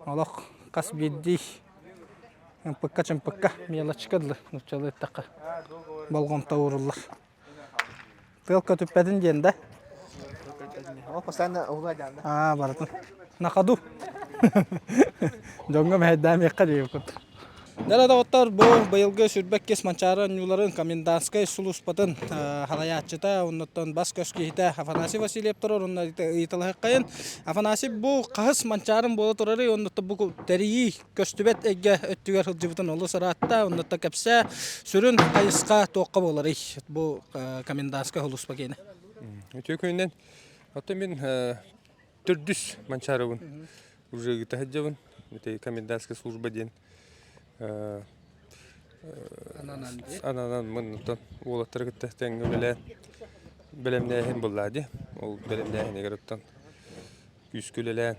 Олох қас биирдии. Ымпыкка чымпыкка мелочка дылы нуччалыы эттэххэ болҕомто ууруллар. Тыал көтүппэтин диэн да.
Ол постоянно угла да.
Аа, барытын. На ходу. Дьоҥҥо мэһэйдээмиэххэ диэбиккит. Дьэ доҕоттор, бу быйылгы сүрбэккис Манчаары оонньууларын комендантскай сулууспатын халайааччыта, оннуттан бас-көс киһитэ Афанасий Васильев турар, онно ыйыталаһыаххайын. Афанасий бу хаһыс Манчаарын буола турарый, оннуттан бу тэрийии көстүбэт эйгэ өттүгэр сылдьыбытын олус ыраатта, оннуттан кэпсээ, сүрүн хайысха туохха буоларый бу комендантскай сулууспа киэнэ?
Үтүө күнүнэн. Оттон мин төрдүс Манчаарыбын уже ыыта сылдьабын. Ити комендантская служба диэн ананан муннуттан уолаттары кытта тэҥҥэ үлэлээн бэлэмнээһин буолла дии. Ол бэлэмнээһинигэр оттон күүскэ үлэлээн.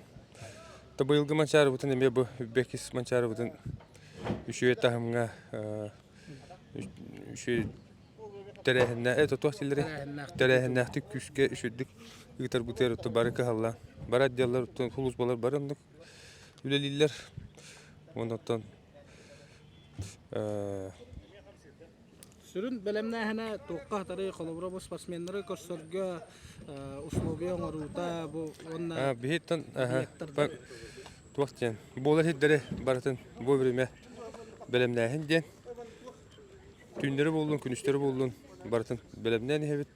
Быйылгы Манчаарыбытын эмиэ бу Бекис Манчаарыбытын үчүгэй таһымҥа үчүгэй тэрээһиннэ это туох дииллэрий тэрээһиннээхтик күүскэ үчүгдүк ыытарбытыгар бары кыһаллан бары отделлар сулууспалар бары оннук үлэлииллэр уонна оттон
Сүрүн бэлэмнээһинэ туохха хатарый холобура бу спортсменнары көрсөргө условия оҥоруута бу уонна
биһиттэн туох диэн буолар сирдэри барытын бу время бэлэмнээһин диэн түүннэри буоллун күнүстэри буоллун барытын бэлэмнээн иһэбит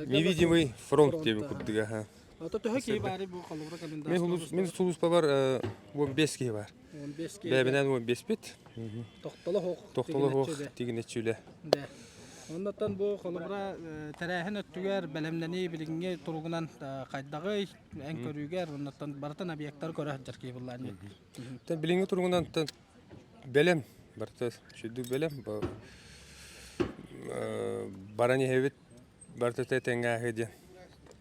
невидимый фронт диэбит курдуга
Ото төһө киһи баарый бу холобура
комендант Мин сулууспабар 15 киһи бар.
15 киһи.
Бэйэбинэн 15-пит.
Тохтоло суох.
Тохтоло суох тигинэччи үлэ.
Да. Оннуттан бу холобура тэрээһин өттүгэр бэлэмнэнии билиҥҥи туругунан хайдаҕый эн көрүүгэр оннуттан барытын объектары көрө сылдьар киһи буллаан.
Билиҥҥи туругунан бэлэм барыта сүрдүк бэлэм баран иһэбит барыта тэҥҥээһи диэн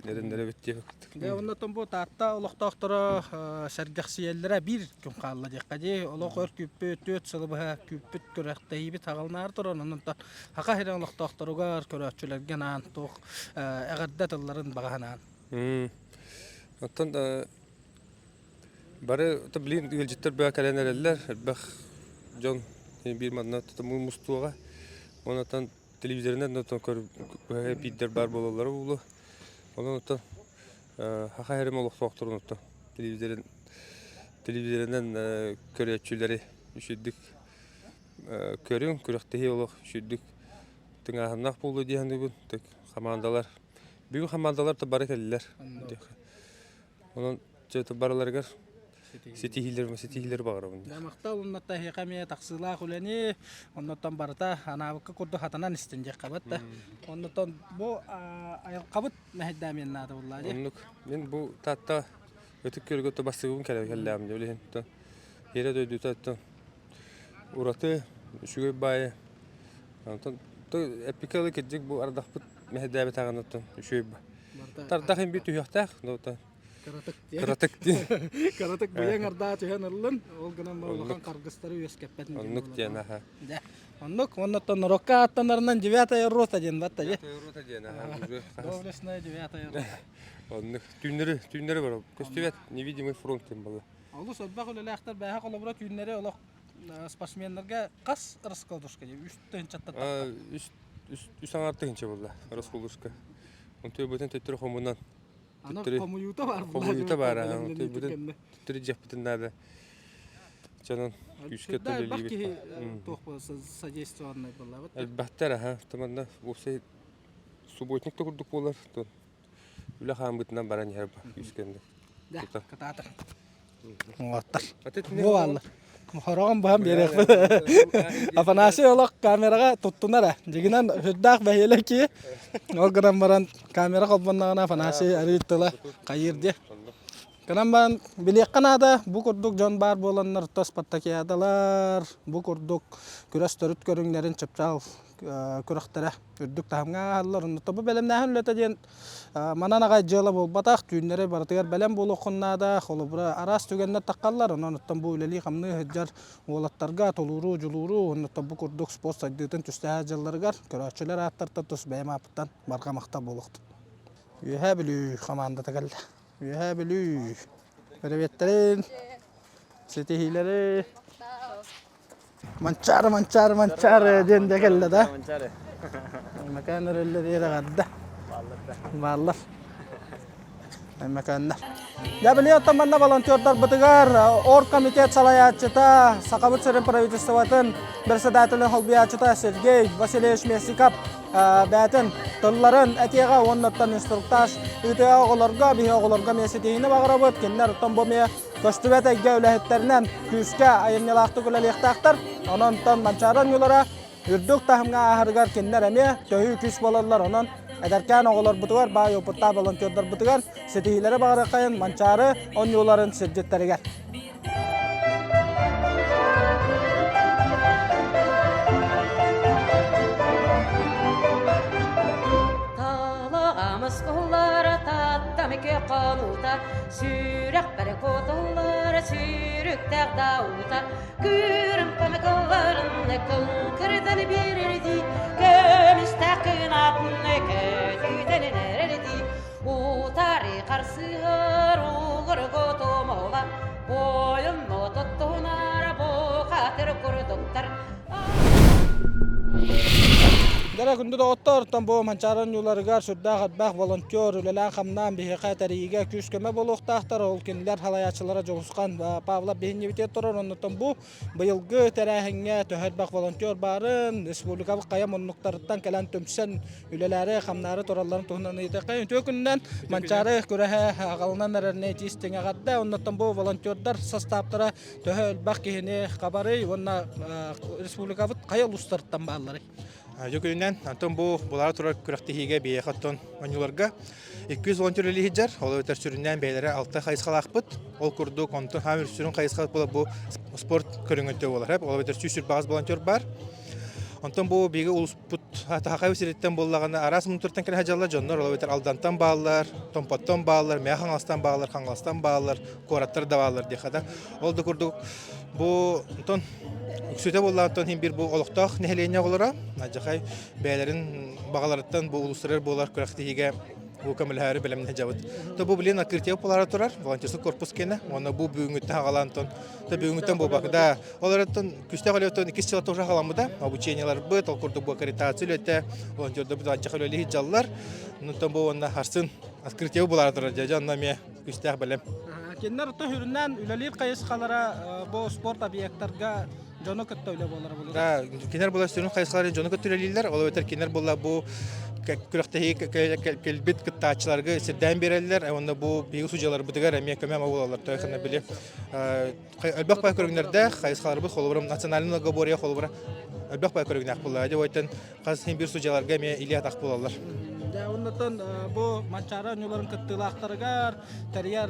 эрэннэрэбит диэбит.
Дьэ, оннотон бу Таатта олохтоохторо сэргэхсийэллэрэ биир күн хаалла диэххэ дии. Олох өр күүппүт, түөрт сылы быһа күүппүт күрэхтэһиибит хаҕылынаары туран, онон Саха сирин олохтоохторугар, көрөөччүлэргэ анаан туох эҕэрдэ тылларын баҕа санаан.
Оттон бары билигин ыалдьыттар бөҕө кэлэн эрэллэр, элбэх дьон биир манна мустуоҕа. Онон телевизорынан да оттон биирдэр баар буолаллара буолуо. Онон оттон Саха сирин олохтоохторун оттон телевизорын телевизорынан көрөөччүлэри үчүгдүк көрүҥ, күрэхтэһии олох үчүгдүк тыҥааһыннаах буолуо дии саныыбын. Хамаандалар бүгүн хамаандалар да бары кэллилэр. Онон барыларыгар ситиһиилэр ситиһиилэри баҕарабын.
Махтал оннуттан эһиэхэ эмиэ тахсыылаах үлэни оннуттан барыта анаабыкка курдук хатанан истин диэххэ бат да. Оннуттан бу айылҕабыт мэһэйдээмиэн наада буоллаа дии.
Оннук. Мин бу Таатта Ытык Күөлгэ то бастыгыбын кэлэ кэллээм дии билиһин. Иэрэ дойдута оттон ураты үчүгэй баайы. Онтон эппикэ ылы кырдьык бу ардахпыт мэһэйдээбэтэҕин оттон үчүгэй Тардах имби түһүөхтээх,
Кыратык
диэн. Кыратык диэн.
Кыратык быйаҥ ардаа түһэн ыллын, ол гынан улахан харгыстары үөскэппэт.
Оннук диэн аха.
Дьэ, оннук, оннуттан норуокка ааттанарынан девятая рота диэн батта дьэ.
Девятая рота диэн аха.
Доблестная девятая рота.
Оннук. Түүннэри, түүннэри бар. Көстүбэт невидимый фронт диэн балла.
Олус элбэх үлэлээхтэр бээһэ холобура түүннэри олох спортсменнарга хас раскладушка диye? Үс тыһынчаттан
Үс үс аҥаар тыһынча буолла раскладушка. Онтуй бутун төттөрү хомунан.
Аны хомуйуута бар.
Хомуйуута бар. Онтуй бутун төттөрү дьиэхпитин наада. Чонон күүскэ
төлөлүүбүт. киһи туох содействованный буоллабыт.
Элбэхтэр аха. Туманна уопсай субботник да курдук буолар. Үлэ хаамбытынан баран иһэр күүскэ.
Да, кытаатыр. Оҥоттор. Бу бааллар. Хороҕон быһан биэриэхпит. Афанасий олох камераҕа туттунар ээ. Дьигинэн сүрдээх бэһиэлэй киһи. Ол гынан баран камера холбонноҕуна Афанасий арыый тыла хайыыр диэ. Гынан баран билиэххэ наада, бу курдук дьон баар буоланнар то спартакиадалар, бу курдук күрэс төрүт көрүҥнэрин чыпчаал күрэхтэрэ үрдүк таһымҥа ааһаллар. Онно бу бэлэмнээһин үлэтэ диэн манан аҕай дьыала буолбатах, түүннэри барытыгар бэлэм буолуоххун наада. Холобура, араас түгэннэр таххаллар, онон оттон бу үлэлии-хамныы сылдьар уолаттарга толууру, дьулууру, оннуттан бу курдук спорт сайдыытын түстэһэ дьылларыгар көрөөччүлэр ааттартан тус бэйэм ааппыттан барҕа махтал буолуохтун. Үөһээ Бүлүү хамаандата кэллэ. Үөһээ Бүлүү Приветтерин, ситиһиилэри. Манчаары, манчаары, манчаары диэн да кэллэ да. Макаан өрөллөр эҕэрдэ. Бааллар. Макааннар. Дьэ, били оттон манна волонтердарбытыгар оргкомитет салайааччыта, Сахабыт сирин правительствотын председателин холбуйааччыта Сергей Васильевич Местников бэйэтин тылларын этиэҕэ уонна оттон инструктаж ыытыа оҕолорго, биһи оҕолорго эмиэ ситиһиини баҕарабыт. Кинилэр оттон бу эмиэ көстүбэт эйгэ үлэһиттэринэн күүскэ айымньылаахтык үлэлиэхтээхтэр. Онон оттон Манчаары оонньуулара үрдүк таһымҥа ааһарыгар кинилэр эмиэ төһүү күүс буолаллар. Онон эдэркээн оҕолорбутугар, баай опыттаах волонтердарбытыгар ситиһиилэри баҕарыаххайын Манчаары оонньууларын сирдьиттэригэр.
Таалаҕамыс уллара таттам хонуута, сүрэхпэр кутуллар сүүрүктээх дауута, күүрүм көмө кыҥкырдан биэрэрдии, көмүстээх кынатын көтүтэн эрэрдии, утары харсыһар угургу тумула, бойун мототтунар бухатыр курдуктар.
Дара күндү доҕоттор, оттон бу Манчаары оонньууларыгар сүрдээх элбэх волонтер үлэлээн-хамнаан биһиэхэ тэрийиигэ күүс-көмө буолуохтаахтар. Ол кинилэр салайааччылара Дьулусхан Павлов биһинньибитигэр турар. Оннуттан бу быйылгы тэрээһиҥҥэ төһө элбэх волонтер баарын, республикабыт хайа муннуктарыттан кэлэн түмсэн үлэлээри-хамнаары туралларын туһунан ыйытыахха. Үтүө күнүнэн Манчаары күрэһэ аҕалынан эрэринэ итии-истиҥ эҕэрдэ. Оннуттан бу волонтердар састааптара төһө элбэх киһини хабарый уонна республикабыт хайа улуустарыттан баалларый?
Дьүкүнүнэн, антон бу булаара турар күрэхтэһиигэ биһиэхэ оттон оонньууларга 200 волонтер үлэлии сылдьар. Ол эбэтэр сүрүннээн бэйэлэрэ алта хайысхалаахпыт. Ол курдук, онтон хаамыр сүрүн хайысха буола бу спорт көрүҥүн буолар. Ол эбэтэр 148 волонтер бар. Онтон бу биһиги улууспут Тахакай сириттэн буоллаҕына араас муннуктартан кэлэ сылдьаллар дьоннор, ол эбэтэр Алдантан бааллар, Томпоттон бааллар, Мэҥэ Хаҥаластан бааллар, Хаҥаластан бааллар, куораттар да бааллар диэххэ да. Ол да курдук бу онтон үксүтэ буоллаҕыттан иһин биир бу олохтоох нэһилиэнньэ оҕолоро алдьархай бэйэлэрин баҕаларыттан бу улуустарыгар буолар күрэхтэһиигэ бу көмөлөһөөрү бэлэмнэһэ дьабыт. То бу билин открытие буолаары турар волонтерский корпус киэнэ уонна бу бүгүҥҥүттэн хаҕалаан тон то бүгүҥҥүттэн буолбак да ол эрэн күстээх үлэттэн иккис сылата уже халаммыта обучениеларбыт ол курдук бу аккредитация үлэтэ волонтердарбыт алдьархай үлэлии сылдьаллар онтон бу уонна харсын открытие буолаары турар дьэ онно эмиэ күстээх бэлэм.
Кинилэр ото сүрүннээн үлэлиир хайысхалара бу спорт объектарга дьону кытта үлэ буолара буолар.
Да, кинилэр була сүрүн хайысхалары дьону кытта үлэлииллэр. Ол эбэтэр кинилэр була бу күрэхтэһии кэлбит кыттааччыларга сирдээн биэрэллэр. Уонна бу биһиги судьяларбытыгар эмиэ көмө буолаллар. Тойхана били элбэх бай көрүҥнэрдээх хайысхаларбыт холобура национальный многоборье холобура элбэх бай көрүҥнээх буолла. Дьэ ойтон хас биир судьяларга эмиэ илии атах буолаллар.
Дьэ, оннуттан бу Манчаары оонньууларын кыттыылаахтарыгар тэрийэр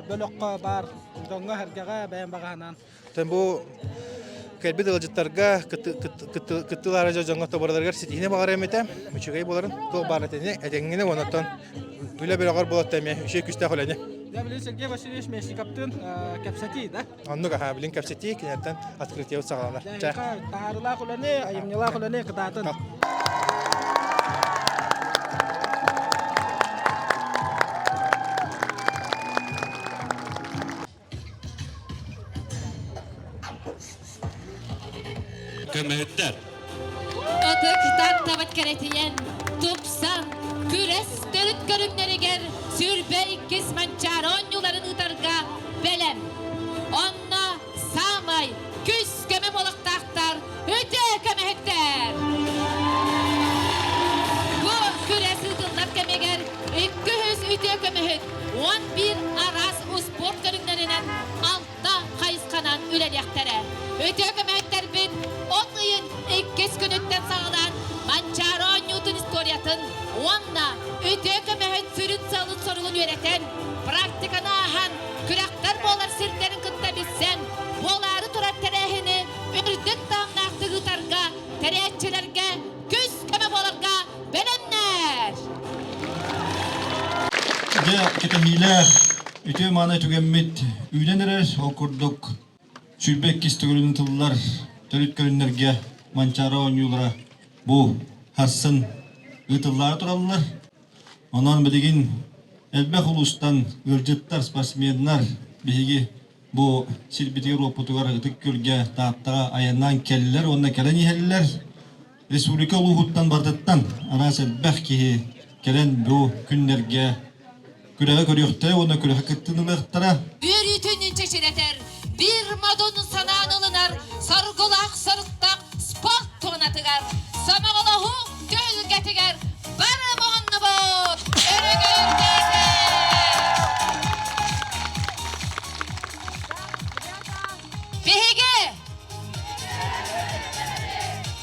бөлөххө баар дьоҥҥо-сэргэҕэ бэйэм баҕаһынан.
Тэн бу кэлбит ыалдьыттарга кыттыылаары дьоҥҥо тобараларыгар ситиһиини баҕарыам этэ. Үчүгэй буоларын туох баар этини этэҥҥинэ уоннаттан үлэ бөлөҕөр буолатта эмиэ үчүгэй күстээх үлэни.
Дьэ, билин Сергей Васильевич Местниковтыын кэпсэтии, да?
Оннук аха, билин кэпсэтии, кинилэртэн открытиебыт саҕаланар.
Таһаарыылаах үлэни, айымньылаах үлэни кытаатын.
Көмөһүттэр.
Ытык таттабыт кэрэтийэн, тупсан, күрэс төрүт көрүҥнэригэр сүрбэ иккис Манчаары оонньууларын ыытарга бэлэм. Онно саамай күс-көмө буолуохтаахтар үтүө көмөһүттэр! Бу күрэс ыытыллар кэмигэр 200 үтүө көмөһүт 11 араас успуорт көрүҥнэринэн алта хайысханан үлэлиэхтэрэ. Үтүө көмөһүттэрбит от ыйын иккис күнүттэн саҕалаан Манчаары оонньуутун историятын уонна үтүө көмөһүт сүрүн сыалын-соругун үөрэтэн, практиканы ааһан, күрэхтэр буолар сирдэрин кытта билсэн, буолаары турар тэрээһини үрдүк таһымнаахтык ыытарга, тэрийээччилэргэ күс-көмө буоларга бэлэмнэр!
Дьэ, кэтэһиилээх үтүө-мааны түгэммит үүнэн эрэр. Ол курдук 22 төгүлүн тыллар төрүт көрүннэргэ Манчаары оонньуулара бу харсын ыытыллаары тураллар. Онон билигин элбэх улуустан ыалдьыттар, спортсменнар биһиги бу сирбитигэр-уоппутугар Ытык Күөлгэ, Тааттаҕа айаннаан кэллилэр уонна кэлэн иһэллэр. Республика улууһуттан барытыттан араас элбэх киһи кэлэн бу күннэргэ күрэҕи көрүөхтэрэ уонна күрэххэ кыттыыланыахтара.
Үөрүүтүн чэчирэтэр, биир модун санаан ылынар соргулаах соруктаах спорт туонатыгар, сомоҕолоһуу түһүлгэтигэр бары муһуннубут! Өрөгөйдөтө! Биһиги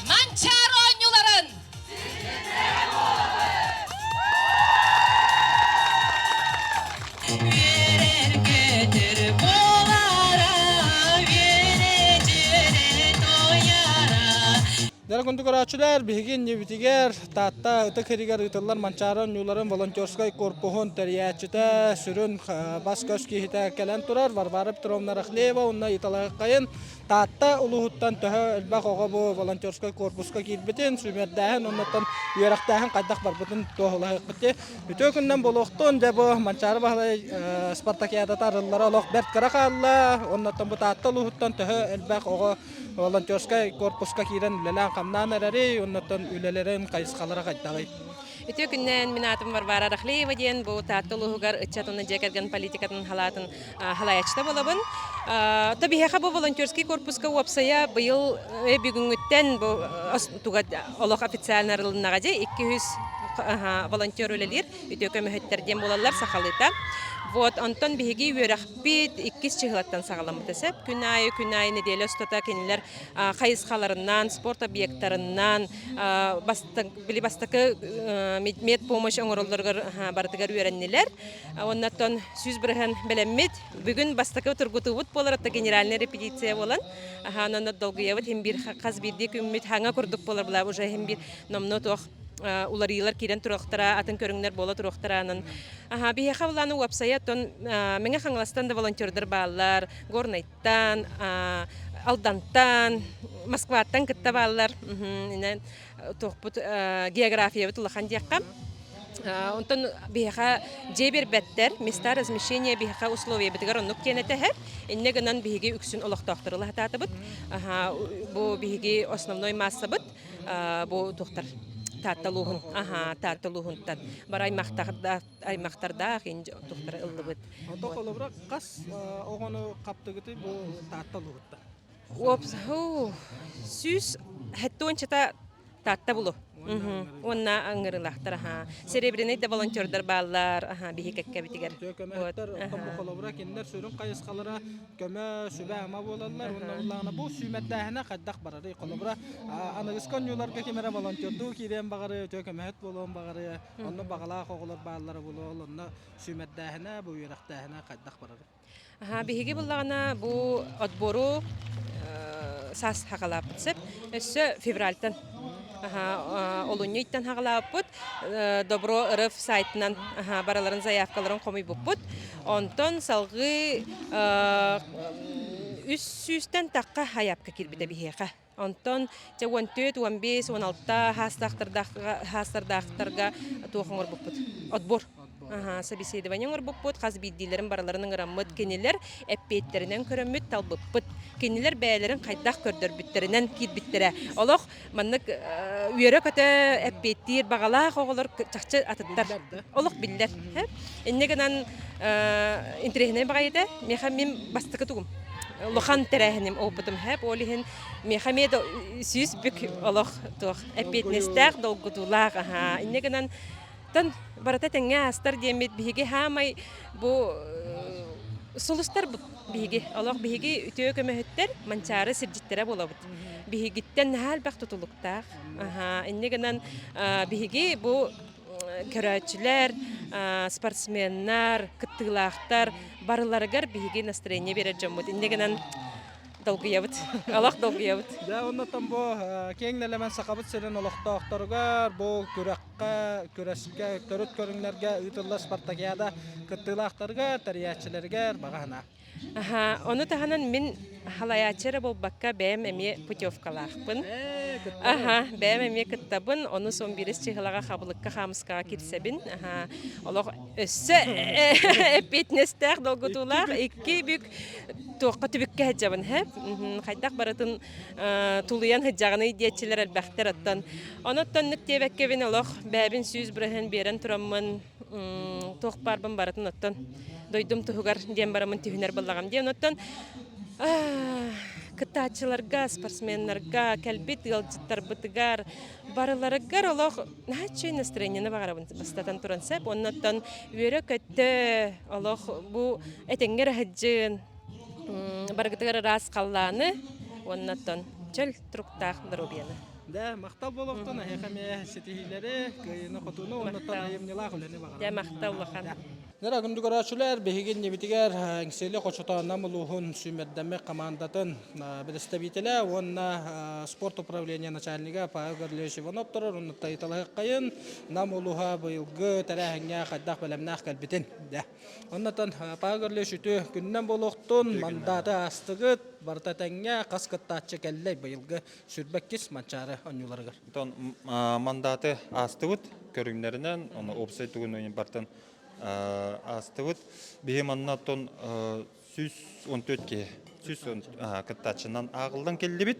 Манчаары оонньууларын
Дьэ күндү көрөөччүлэр, биһиги иннибитигэр Таатта ытык сиригэр ыытыллар Манчаары оонньууларын волонтерскай корпуһун тэрийээччитэ, сүрүн бас-көс киһитэ кэлэн турар Варвара Петровна Рахлеева уонна Италайхайын Таатта улууһуттан төһө элбэх оҕо бу волонтерскай корпуска киирбитин, сүүмэрдээһин уоннаттан үөрэхтээһин хайдах барбытын туоһулаһыахпыт. Үтүө күнүнэн буолуохтун, дьэ бу Манчаары Баһылай спартакиадата арыллара олох бэрт кыра хаалла. Оннуттан бу Таатта улууһуттан төһө элбэх оҕо волонтерскай корпуска киирэн үлэлээн-хамнаан эрэри, оннуттан үлэлэрин хайысхалара хайдаҕый?
Үтүө күннээн мин аатым Варвара Рахлеева диэн бу Таатта улууһугар ыччат уонна дьиэ кэргэн политикатын халаатын халайааччыта буолабын. То биһиэхэ бу волонтерский корпуска уопсайа быйыл бүгүҥҥүттэн бу туга олох официально арылыннаҕа дии 200 волонтер үлэлиир үтүө көмөһүттэр диэн буолаллар сахалыыта. Вот, онтон биһиги үөрэхпит иккис чыһылаттан саҕаламмыта сөп. Күн аайы, күн аайы нэдиэлэ устата кинилэр хайысхаларынан, спорт объектарынан, били бастакы медпомощь оҥороллоругар барытыгар үөрэннилэр. Оннаттан 100% бэлэммит. Бүгүн бастакы тургутуубут буолар, это генеральная репетиция буолан. Онон долгуйабыт хим бир хас биирдии күммүт хаҥа курдук буолар була уже хим бир номно туох уларыйыылар киирэн туруохтара, атын көрүҥнэр буола туруохтара. Онон биһиэхэ былааны уопсайа оттон Мэҥэ Хаҥаластан да волонтердар бааллар, Горнайтан, Алдантан, Москваттан кытта бааллар. Туохпут географиябыт улахан диэххэ. Онтон биһиэхэ дьиэ биэрбэттэр, места размещения биһиэхэ условиябытыгар оннук диэн этэһэр. Инньэ гынан биһиги үксүн олохтоохтору ылаһатаатыбыт. Бу биһиги основной маассабыт. бу туохтар Таатта улууһун аха Таатта улууһунтан бар аймахтардаах аймахтардаах туохтара ыллыбыт.
Ото холобура хас оҕону хаптыгытый бу Таатта улууһуттан?
Уопс сүүс хэттуончата Таатта булу. Уонна аңгырылаахтар аха. Серебряный да волонтердар бааллар аха биһи кэккэбитигэр.
Холобура кинилэр сүрүн хайысхалара көмө, сүбэ-ама буолаллар. Уонна буоллаҕына бу сүүмэрдээһинэ хайдах барарый? Холобура, аныгыскы оонньууларга ким эрэ волонтердуу киириэн баҕарыа, үтүө көмөһүт буолуон баҕарыа, онно баҕалаах оҕолор бааллара буолуо, ол онно сүүмэрдээһинэ, бу үөрэхтээһинэ хайдах барарый?
Аха, биһиги буллаҕына бу отбору саас хаҕалааппыт сөп. Өссө февральтан олунньу ыйтан хаҕалаабыппыт. Добро РФ сайтынан бараларын заявкаларын хомуйбуппут. Онтон салгыы үс сүүстэн тахха хайаапка киирбитэ биһиэхэ. Онтон дьэ 14, 15, 16 хаастардаахтарга туох оҥорбуппут? Отбор. Собеседование оҥорбуппут, хас биирдиилэрин барыларын ыҥыраммыт, кинилэр эппиэттэринэн көрөммүт талбыппыт. Кинилэр бэйэлэрин хайдах көрдөрбүттэринэн киирбиттэрэ. Олох маннык үөрэ-көтө эппиэттиир баҕалаах оҕолор чахчы атыттар. Олох биллэр. Инньэ гынан интэриэһинэй баҕайы этэ. Миэхэ мин бастакы тугум улахан тэрээһиним опытым хэп ол иһин миэхэ эмиэ сүүс бүк олох туох эппиэтинэстээх долгутуулаах аһаа инньэ гынан тан барыта тэҥҥэ аастар диэммит биһиги хаамай бу сулустар биһиги олох биһиги үтүө көмөһүттэр манчаары сирдьиттэрэ буолабыт биһигиттэн наһаа элбэх тутулуктаах аһаа инньэ гынан биһиги бу көрөөччүлэр, спортсменнар, кыттыылаахтар барыларыгар биһиги настроение биэрэр дьоммут. Инньэ гынан долгуйабыт. Олох долгуйабыт.
Дьэ, оннуттан бу киэҥ нэлэмэн Сахабыт сирин олохтоохторугар бу күрэххэ, күрэскэ, төрүт көрүҥнэргэ ыытыллар спартакиада кыттыылаахтарыгар, тэрийээччилэригэр баҕа санаа.
Аха, ону таһынан мин халайааччы эрэ буолбакка бэйэм эмиэ путевкалаахпын. Аха, бэйэм эмиэ кыттабын, ону сон биирис чыһылаҕа хабылыкка хаамыскаҕа кирсэбин. Аха, олох өссө эппиэтинэстээх, долгутуулаах икки бүк туохха түбүккэ сылдьабын һэ. Хайдах барытын тулуйан сылдьаҕыный диэччилэр элбэхтэр оттон. Онон оннук диэбэккэбин олох бэйэбин 100% биэрэн тураммын туох баарбын барытын оттон дойдум туһугар диэн бараммын түһүнэр буоллаҕым диэн оттон кыттааччыларга, спортсменнарга, кэлбит ыалдьыттарбытыгар барыларыгар олох наһаа үчүгэй настроениены баҕарабын бастатан туран сөп. Оннуттан үөрэ-көттө олох бу этэҥҥэ эрэ сылдьын, барыгытыгар ыраас халлааны уонна оттон чөл туруктаах доруобуйаны.
Дэ, махтал буолуохтун, эһиэхэ эмиэ ситиһиилэри, кыайыыны-хотууну уонна айымньылаах үлэни баҕарабын.
Дэ, махтал улахан.
Нера күндү көрөөччүлэр, биһиги иннибитигэр Эҥсиэли Хочотоон Нам улууһун сүүмэрдэммит хамаандатын бэрэстэбиитэлэ уонна спорт управление начальнига Павел Гаврильевич Иванов турар. Онно тайыталаһыаххайын Нам улууһа быйылгы тэрээһиҥҥэ хайдах бэлэмнээх кэлбитин. Дьэ. Оннотон Павел Гаврильевич үтүө күнүнэн буолуохтун, мандаты аастыгыт, барыта тэҥҥэ хас кыттааччы кэллэй быйылгы сүрбэккис Манчаары оонньууларыгар.
Онтон мандаты аастыбыт көрүҥнэринэн, оны уопсай тугун бартан аастыбыт. Биһи манна оттон 114 киһи 110 кыттааччынан ааҕыллан кэллибит.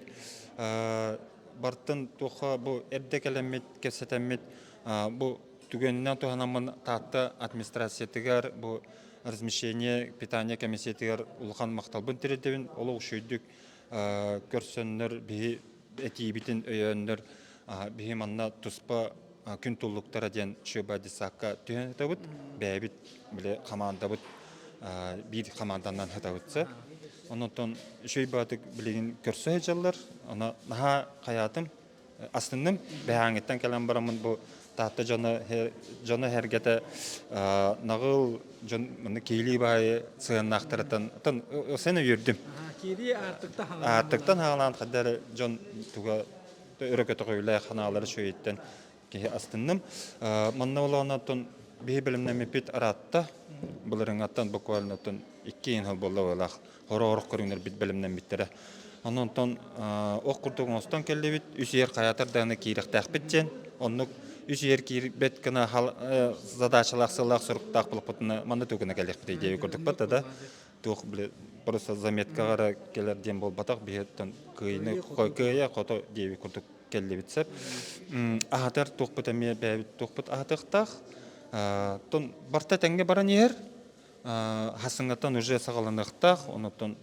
Бартын туохха бу эрдэ кэлэммит, кэпсэтэммит бу түгэнинэн туһанаммын Таатта администрациятыгар бу размещение питание комиссиятыгар улахан махталбын тириэрдэбин. Олох үчүгэйдик көрсөннөр биһи этиибитин өйөөннөр биһи манна туспа күн туллуктара диэн шөба десакка түһэн сытабыт бэйэбит били хамаандабыт биир хамаанданан сытабыт оннотон үчүгэй баатык билигин көрсө сылдьаллар аны наһаа хайаатым астынным бэһээҥҥиттэн кэлэн бараммын бу Таатта дьоно дьоно сэргэтэ наҕыл дьон маны киһилии баайы сыһыаннаахтарыттан тон сен үөрдүм.
Киирии аартыктан
Аартыктан хаалаан хаддар дьон туга өрө көтөҕүүлээх ханаалары шөйүттэн киһи астынным. Манна олоонотон биһи бэлэмнэммиппит араатта былырыҥаттан буквально икки иин буолла буолаах хоро-орох көрүҥнэрбит бэлэмнэммиттэрэ. Онон ох курдук оҥостон кэллибит, үс иэр хайаатар даҕаны киирэхтээхпит диэн. Оннук үс иэр киирбэт гына задачалаах сыллаах соруктаах буоллахпытына манна тугуна кэлиэхпитий диэби курдукпат да туох били просто заметкаҕа эрэ кэлэр диэн буолбатах биһиэттэн кыайыны кыайа хото диэби курдук кэллибит сөп. Аһатар туохпут эмиэ бэйэбит туохпут аһатыахтаах. Тон барта тэҥҥэ баран иһэр. Хасыҥҥаттан уже саҕаланыахтаах, онуттан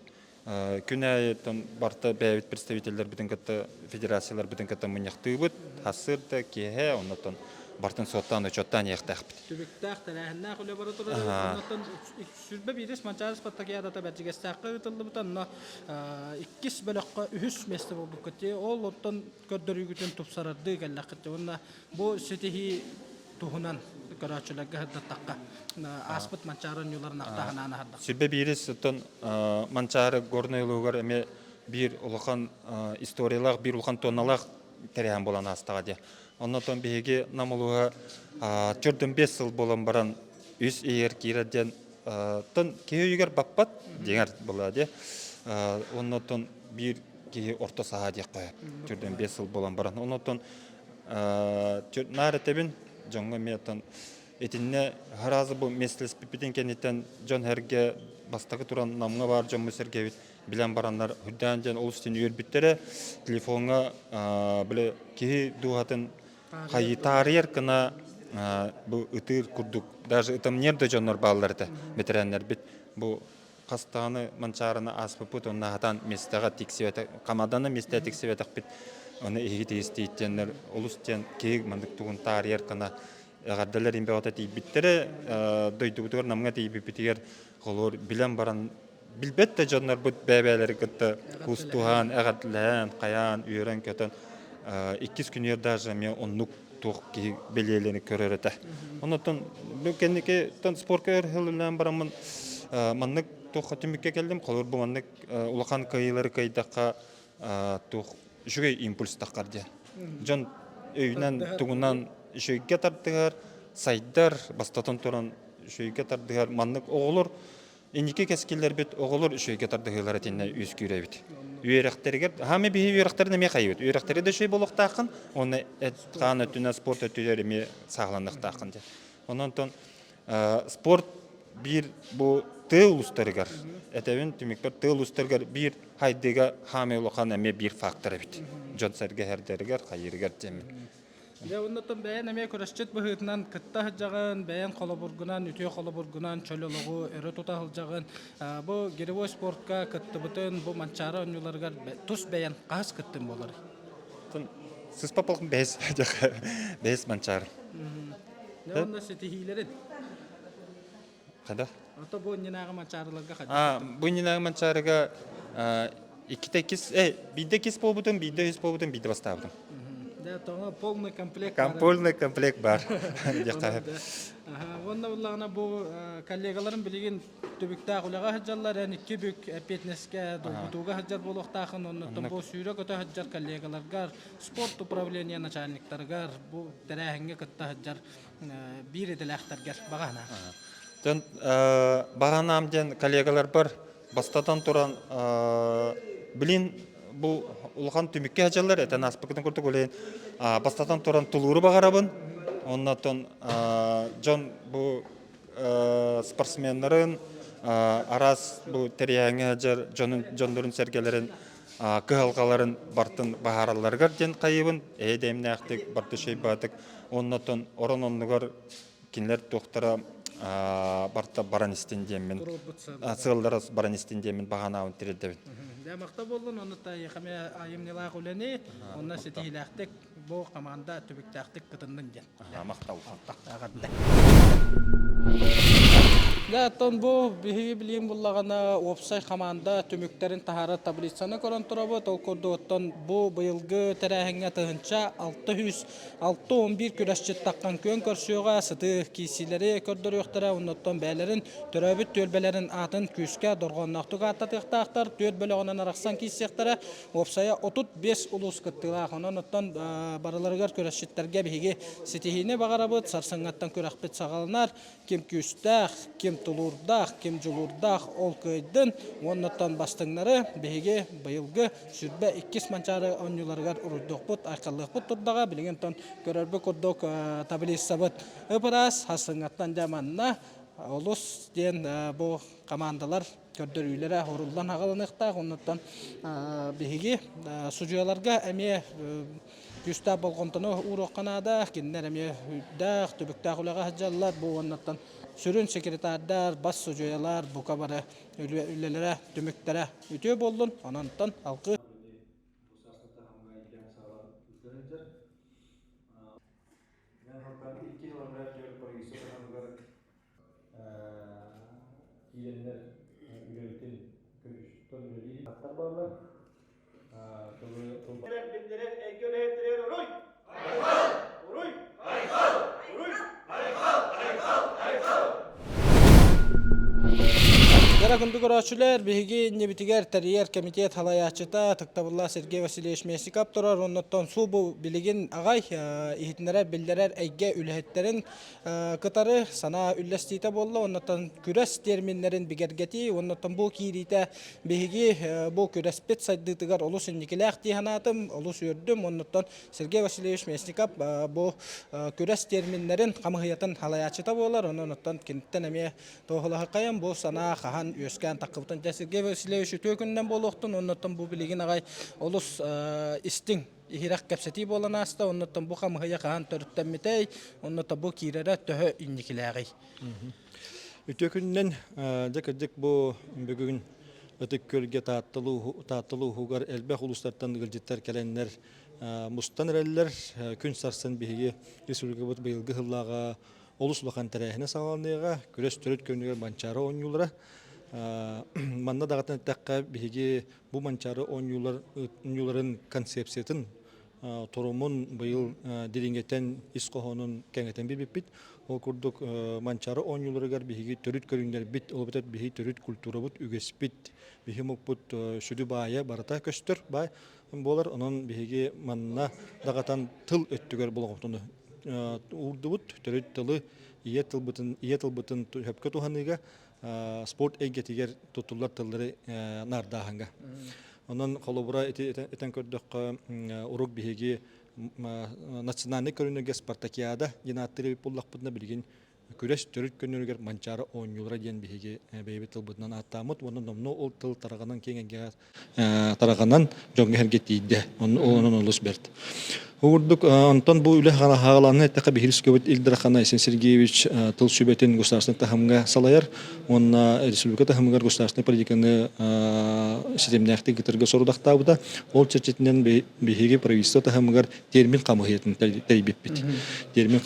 күн аайыттан барыта бэйэбит представителлэрбитин кытта, федерацияларбытын кытта мунньахтыыбыт, хасыр да киэһэ, оннуттан бартын суоттаан учуоттаан иһиэхтээхпит.
Түбүктээх, тэрээһиннээх үлэ бара турар. Оннуттан сүрбэ биирис Манчаары спартакиадата Бэрдьигэстээххэ ыытыллыбыта, онно иккис бөлөххө үһүс миэстэ буолбуккут. Ол оттон көрдөрүүгүтүн тупсарардыы кэллэххит. Уонна бу ситиһии туһунан көрөөччүлэргэ сырдаттахха ааспыт Манчаары оонньууларын ахтаһынаан аһардах.
Сүрбэ биирис оттон Манчаары Горнай улууһугар эмиэ биир улахан историялаах, биир улахан тонналаах тэрээһин буолан аастаҕа дии. Оннотон биһиги Нам улууһа төрдүн биэс сыл буолан баран үс иһигэр киирэр диэн тон киһи өйүгэр баппат дьиҥэр буолла дии. Оннотон биир киһи орто саһаа диэххэ төрдүн биэс сыл буолан баран. Оннотон Наар этэбин, дьоҥҥо эмиэ оттон итиннэ сразу бу миэстэлэспиппитин кэнниттэн дьон сэргэ бастакы туран Намҥа баар дьоммут сэргэбит билэн бараннар үрдээн дьон олус дьин үөрбүттэрэ. Телефоҥҥа били киһи дууһатын хайытаарыйар гына бу ытыыр курдук даже ытамньыйар да дьоннор бааллар этэ бэтэрээннэрбит бу хас даҕаны манчаарыны ааспыппыт уонна хатан миэстэҕэ тиксибэтэх хамаданы миэстэҕэ тиксибэтэхпит оны иһиги тиистииттиэннэр олус диэн киһи маннык тугун таарыйар гына эҕэрдэлэр имбэҕэтэ тиийбиттэрэ дойдубутугар Намҥа тиийбиппитигэр холуор билэн баран билбэт да дьоннорбут бэйэ-бэйэлэри кытта кустуһан эҕэрдэлэһэн хайаан үөрэн-көтөн иккис күнүгэр даже эмиэ оннук туох киһи бэлиэлэри көрөр этэ. Оннуттан бу кэнники спорка өр сыл бараммын маннык туохха түмүккэ кэллим. Холобур бу маннык улахан кыайыылары кыайдахха туох үчүгэй импульс таххар диэн. Дьон өйүнэн тугунан үчүгэйгэ тардыһар, сайдар, бастатан туран үчүгэйгэ тардыһар маннык оҕолор Инники кэскиллэрбит оҕолор үчүгэйгэ тардыһыылара итиннэ үөскүүр эбит. Үөрэхтэригэр, хаами биһи үөрэхтэрин эмиэ хайыбыт. Үөрэхтэри да үчүгэй буолуохтааххын, уонна эт-хаан өттүнэн спорт өттүгэр эмиэ сааһыланыахтааххын диэн. Онон спорт биир бу тыа улуустарыгар, этэбин түмүкпэр тыа улуустарыгар биир хайдыыга хаамай улахан эмиэ биир фактор эбит. Дьон-сэргэ эрдэригэр, хайыырыгар диэммин.
Дьэ, оннуттан бэйэн эмиэ күрэсчит быһыытынан кытта сылдьаҕын, бэйэн холобургунан, үтүө холобургунан чөл олоҕу өрө тута сылдьаҕын. Бу гиревой спортка кыттыбытын, бу Манчаары оонньууларыгар тус бэйэн хаһыс кыттын буолар?
Сыспапалым бэһис, бэһис Манчаары.
Дьэ, онно ситиһиилэрин?
Хайдах?
Ото бу иннинээҕи Манчаарыларга хайдах?
Бу иннинээҕи Манчаарыга иккитэ иккис, э, биирдэ иккис буолбутум, биирдэ үһүс буолбутум, биирдэ бастаабытым.
Да, тоҥо полный комплект.
Полный комплект бар. Диэххэ.
Уонна буллаҕына бу коллегаларым билигин түбүктээх үлэҕэ сылдьаллар, эн икки бүк эппиэтинэскэ долгутууга сылдьар буолуохтаахын, оннуттан бу сүүрэ-көтө сылдьар коллегаларгар, спорт управление начальниктарыгар бу тэрээһиҥҥэ кытта сылдьар биир идэлээхтэргэр баҕа санаа.
Дьон баҕа санаам диэн коллегаларбар бастатан туран билин бу улахан түмүккэ сылдьаллар этэн ааспыкытын курдук үлэһин бастатан туран тулууру баҕарабын оннотон дьон бу спортсменнарын араас бу тэрийээҥҥэ сылдьар дьонун дьоннорун сэргэлэрин кыһалҕаларын бартын баһааралларыгар диэн хайыбын эйэ дэмнээхтик барты шейбаатык оннотон орон оннугар кинилэр туохтара барта баран истин диэммин сыаллара баран истин диэммин баҕанаабын тириэрдэбин.
Дьэ махта буоллун, онно эйиэхэ айымньылаах үлэни, онно ситиһиилээхтик бу команда түбүктээхтик кытыннын диэн.
Махтал.
Дьэ, оттон бу биһиги билиим буллаҕына уопсай хамаанда түмүктэрин таһаарар таблицаны көрөн турабыт. Ол курдук оттон бу быйылгы тэрээһиҥҥэ 1611 күрэсчит таххан күөн көрсүөҕэ, сытыы киирсиилэри көрдөрүөхтэрэ, оннуттан бэйэлэрин төрөөбүт түөлбэлэрин аатын күүскэ дорҕоонноохтук ааттатыахтаахтар, түөрт бөлөҕүнэн арахсан киирсиэхтэрэ. Уопсайа 35 улуус кыттыылаах. Онон оттон барыларыгар күрэсчиттэргэ биһиги ситиһиини баҕарабыт. Сарсыҥҥаттан күрэхпит саҕаланар. Ким күүстээх, ким тулуурдаах, ким дьулуурдаах ол кыайдын. Уоннаттан бастыҥнары биһиги быйылгы сүрбэ иккис Манчаары оонньууларыгар уруйдуохпут, айхаллыахпыт турдаҕа. Билигин оттон көрөрбүт курдук таблицабыт ып-ыраас. Сарсыҥҥаттан дьэ манна олус диэн бу командалар көрдөрүүлэрэ уруллан аҕалыныахтаах. Оннуттан биһиги судьуйаларга эмиэ күүстээх болҕомтону ууруохха наада. Кинилэр эмиэ үрдээх, түбүктээх үлэҕэ сылдьаллар. Бу уоннаттан сүрүн секретардар, бас судьуйалар бука бары үлэлэрэ, түмүктэрэ үтүө буоллун. Ононтон алгыы.
Киирэннэр үлэбитин көдьүүстэн үлэлиир аттар бааллар. Биллэрэр эйгэ үлэһиттэригэр уруй! Айхал! Уруй! Айхал! Уруй! Айхал! Айхал! Айхал!
Дара күндү көрөөччүлэр, биһиги иннибитигэр тэрийэр комитет салайааччыта Тыктабыллаах Сергей Васильевич Местников турар. Оннуттан субу билигин аҕай иһитиннэрэр биллэрэр эйгэ үлэһиттэрин кытары санаа үллэстиитэ буолла. Оннуттан күрэс терминнэрин бигэргэтии, оннуттан бу киириитэ биһиги бу күрэспит сайдыытыгар олус инникилээх дии санаатым, олус үөрдүм. Оннуттан Сергей Васильевич Местников бу күрэс терминнэрин хамыһыйатын салайааччыта буолар. Онон оттон киниттэн эмиэ туоһулаһыкайым бу санаа хаһан үөскээн таххыбытын. Дьэ Сергей Васильевич үтүө күнүнэн буолуохтун. Оннуттан бу билигин аҕай олус истиҥ иһирэх кэпсэтии буолан ааста. Оннуттан бу хамыһыйа хаһан төрүттэммитэй, оннуттан бу киирэрэ төһө инникилээҕий?
Үтүө күнүнэн, дьэ кырдьык бу бүгүн Ытык Күөлгэ Таатталыы уһугар элбэх улуустартан ыалдьыттар кэлэннэр мустан эрэллэр. Күн сарсын биһиги республикабыт быйылгы сыллааҕы олус улахан тэрээһинэ саҕаланыаҕа. Күрэс төрүт көрүҥүгэр Манчаары оонньуулара. Манна даҕатан эттэххэ, биһиги бу Манчаары оонньууларын концепциятын торумун быйыл дириҥэтэн ис хоһоонун кэҥэтэн биэрбиппит. Ол курдук Манчаары оонньууларыгар биһиги төрүт көрүҥнэрбит, ол эбэтэр биһиги төрүт культурабыт, үгэспит, биһи омукпут сүдү баайа барыта көстөр баай буолар. Онон биһиги манна даҕатан тыл өттүгэр болҕомтону уурдубут. Төрүт тылы ийэ тылбытын ийэ тылбытын сөпкө туһаныыга спорт эйгэтигэр туттуллар тыллары наардааһыҥҥа. Онон холобура ити этэн көрдөххө урук биһиги национальнай көрүнүгэ спартакиада диэн ааттыыр эбит буоллахпытына билигин күрэс төрүт көннөрүгэр Манчаары оонньуулара диэн биһиги бэйэбит тылбытынан ааттааммыт уонна номнуо ол тыл тараҕанан киэҥ эйгэҕэ тараҕанан дьоҥҥо сэргэ тиийдэ. Онон олус бэрт. Ол курдук, онтон бу үлэ хаалаанна эттэххэ биһиги республикабыт Ил Дархана Айсен Сергеевич тыл сүбэтин государственнай таһымҥа салайар уонна республика таһымыгар государственнай политиканы ситимнээхтик ыытарга сорудахтаабыта. Ол чэрчитинэн биһиги правительство таһымыгар термин хамыһыйатын тэрийбиппит. Термин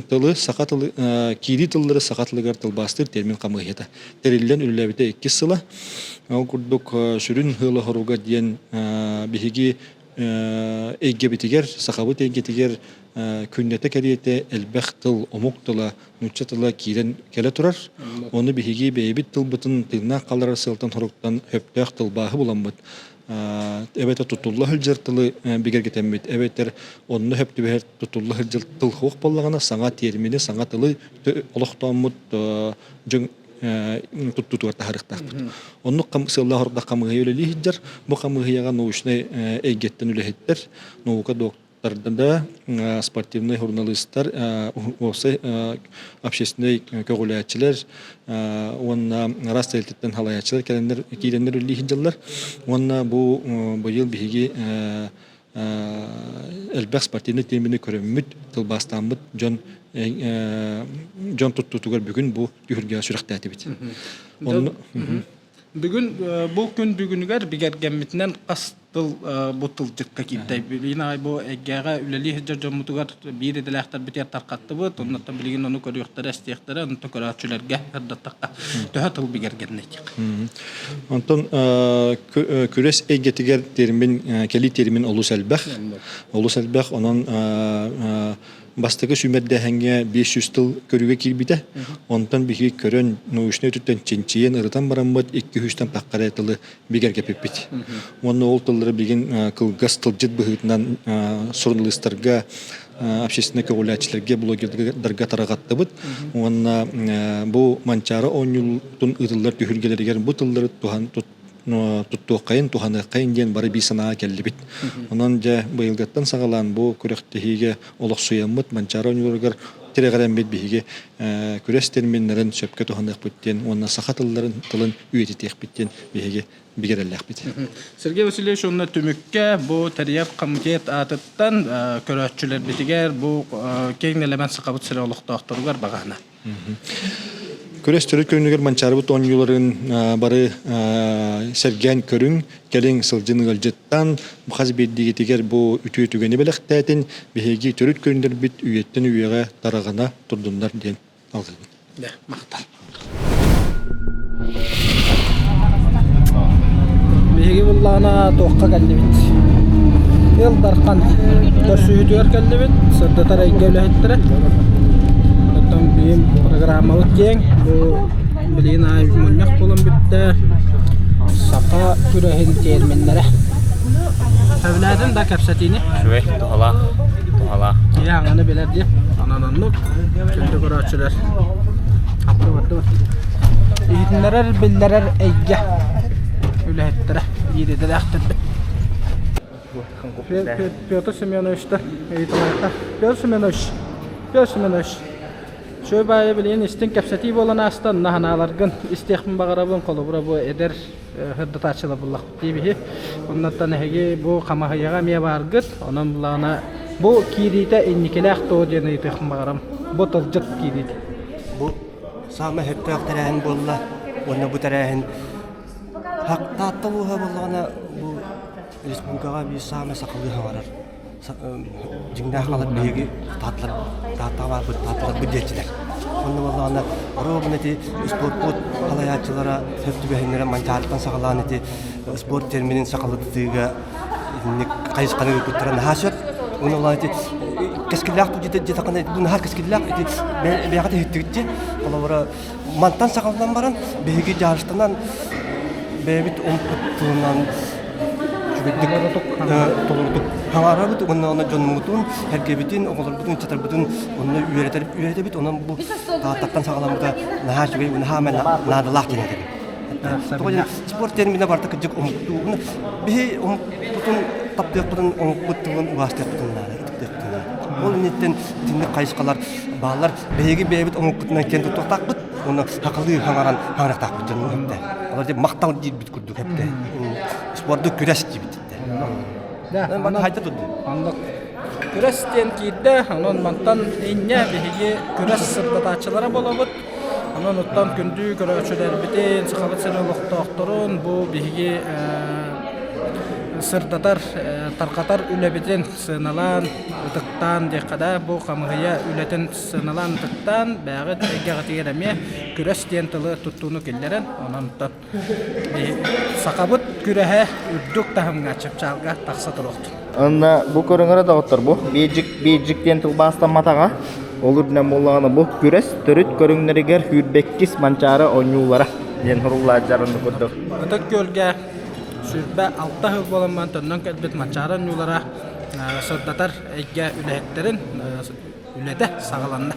тылы саха тылы киирии тыллары саха тылыгар тылбаастыыр термин хамыһыйата тэриллэн үлэлээбитэ иккис сыла. Ол курдук сүрүн ыала хоруга диэн биһиги. эйгэбитигэр, сахабыт эйгэтигэр күннэтэ кэриэтэ элбэх тыл, омук тыла, нуучча тыла киирэн кэлэ турар. Ону биһиги бэйэбит тылбытын тыыннаах хаалларар сыалтан-соруктан сөптөөх тылбааһы буламмыт, эбэтэр тутулла сылдьар тылы бигэргэтэммит, эбэтэр онно сөп түбэһэр тутулла сылдьар тыл суох буоллаҕына, саҥа тиэрмини, саҥа тылы олохтооммут дьон туттуутугар таһаарыахтаахпыт. Оннук сыаллаах ордох хамыыһыйа үлэлии сылдьар. Бу хамыыһыйаҕа научнай эйгэттэн үлэһиттэр, наука доктордара, спортивнай журналистар, уопсай общественнай көҕүлээччилэр уонна араас тэрилтэттэн салайааччылар кэлэннэр киирэннэр үлэлии сылдьаллар. Уонна бу быйыл биһиги элбэх спортивнай тиэмэни көрөммүт, тылбаастааммыт дьон дьон туттуутугар бүгүн бу түһүлгэҕэ сүрэхтээтибит. Онно
Бүгүн бу күн бүгүнүгэр бигэргэммитинэн хас тыл бу тылдьыкка киирдэ. Билигин аҕай бу эйгэҕэ үлэлии сылдьар дьоммутугар биир идэлээхтэрбитигэр тарҕаттыбыт. Оннуттан билигин ону көрүөхтэрэ, истиэхтэрэ, онтон көрөөччүлэргэ сырдаттахха төһө тыл бигэргэннэ
Онтон күрэс эйгэтигэр термин, кэлии термин олус элбэх. Олус элбэх. Онон бастакы сүүмэрдээһиҥҥэ 500 тыл көрүүгэ киирбитэ. Онтон биһиги көрөн, научнай өттүттэн чинчийэн, ырытан бараммыт 200-тэн тахха тылы бигэргэппиппит. Уонна ол тыллары билигин кылгас тылдьыт быһыытынан суруналыыстарга, общественнай көҕүлээччилэргэ, блогердарга тарҕаттыбыт. Уонна бу Манчаары оонньуутун ыытыллар түһүлгэлэригэр бу тыллары туһан туттуоххайын, туһаныаххайын диэн бары биир санааҕа кэллибит. Онон дьэ быйылгыттан саҕалаан бу күрэхтэһиигэ олохсуйаммыт Манчаары оонньууларыгар тирэҕирэммит биһиги күрэс терминнэрин сөпкө туһаныахпыт диэн уонна саха тылларын тылын үйэтитиэхпит диэн биһиги бигэрэллээхпит.
Сергей Васильевич уонна түмүккэ бу тэрийэр комитет аатыттан көрөөччүлэрбитигэр бу киэҥ нэлэмэн Сахабыт сирэ олохтоохторугар баҕаһына.
Күрэс төрүт көрүҥүгэр Манчаарыбыт оонньууларын бары сэргээн көрүҥ, кэлиҥ сылдьын ыалдьыттан хас биирдиигитигэр бу үтүө түгэни бэлэхтээтин, биһиги төрүт көрүҥнэрбит үйэттэн үйэҕэ тараҕана турдуннар диэн алгыыбын.
Да, махтал. Биһиги буллаҕына туохха кэллибит? Ил Дархан көрсүһүүтүгэр кэллибит, сырдатар эйгэ үлэһиттэрэ. Оттон биһим программабыт киэҥ. Бу билигин аайы мунньах буолан бүттэ. Саха күрэһин терминнэрэ. Сөбүлээтим да кэпсэтиини.
Үчүгэй, туһалаах, туһалаах.
Киһи аҥаны билэр дии. Онон оннук. Күндү көрөөччүлэр. Иһитиннэрэр, биллэрэр эйгэ үлэһиттэрэ, биир идэлээхтэрбит. Петр Семеновичтар ыйыталаахтар. Петр Семенович, Петр Семенович, Үчүгэй баайы билигин истиҥ кэпсэтии буолан ааста, онно санааларгын истиэхпин баҕарабын, холобура бу эдэр сырдатааччылар буллахпыт дии биһи. Оннуттан эһиги бу хамаһыйаҕа эмиэ бааргыт, онон буллаҕына бу киириитэ инникилээх дуо диэн ыйытыахпын баҕарам. Бу тылдьыт киириитэ.
Бу саамай сөптөөх тэрээһин буолла уонна бу тэрээһин Таатта улууһа буоллаҕына бу республикаҕа биир саамай сахалыы саҥарар дьиҥнээх халар биһиги таатталар Тааттаҕа баарбыт таатталарбыт диэччилэр. Онно буоллаҕына оруобуна ити спорпут салайааччылара сөп түбэһиннэрэн Манчаарыттан саҕалаан ити спорт терминин сахалытыыга итинник хайысханы ыыппыттара наһаа сөп. Уонна ол ити кэскиллээх диэтэххинэ бу наһаа кэскиллээх ити бэйэҕит иһиттигит дии. Холобура мантан саҕаланан баран биһиги дьаарыстанан бэйэбит омукпут тылынан үчүгэйдик толорутук хаҥаарабыт уонна онно дьонмутун, эргэбитин, оҕолорбутун, ыччаттарбытын онно үөрэтэр үөрэтэбит. Онон бу Тааттаттан саҕаламмыта наһаа үчүгэй, наһаа наадалаах диэн этэбин. Тоҕо диэн спорт терминэ барыта кырдьык омуктуу. Биһи омукпутун таптыахпытын, омукпут тылын убаастыахпытын наада, ытыктыахпытын наада. Ол инниттэн итинник хайысхалар бааллар. Биһиги бэйэбит омукпутунан киэн туттуохтаахпыт уонна сахалыы хаҥаран хаҥарыахтаахпыт дьон эптэ. Олор дьэ махтал диирбит курдук эптэ. Спорду күрэс диибит.
Да,
Манна хайда турду?
Оннук. Күрэс диэн киирдэ, онон мантан инньэ биһиги күрэс сырдатааччылара буолабыт. Онон оттон күндү көрөөччүлэрбитин, Сахабыт сирин олохтоохторун бу биһиги. сырдатар, тарҕатар үлэбитин сыаналаан, ытыктаан диэххэ да, бу хамыыһыйа үлэтин сыаналаан ытыктаан, бэйэҕит эйгэҕитигэр эмиэ күрэс диэн тылы туттууну киллэрэн, онон сахабыт күрэһэ үрдүк таһымҥа чыпчаалга тахса туруохтун.
Онно бу көрүҥөрө доҕоттор бу биэдьик биэдьик диэн тылбаастамматаҕа ол үрдүнэн буоллаҕына бу күрэс төрүт көрүҥнэригэр сүүрбэккис манчаары оонньуулара диэн суруллааччар оннук курдук.
Ытык Күөлгэ 26 сыл буолан төннөн кэлбит манчаары оонньуулара сырдатар эйгэ үлэһиттэрин үлэтэ саҕаланна.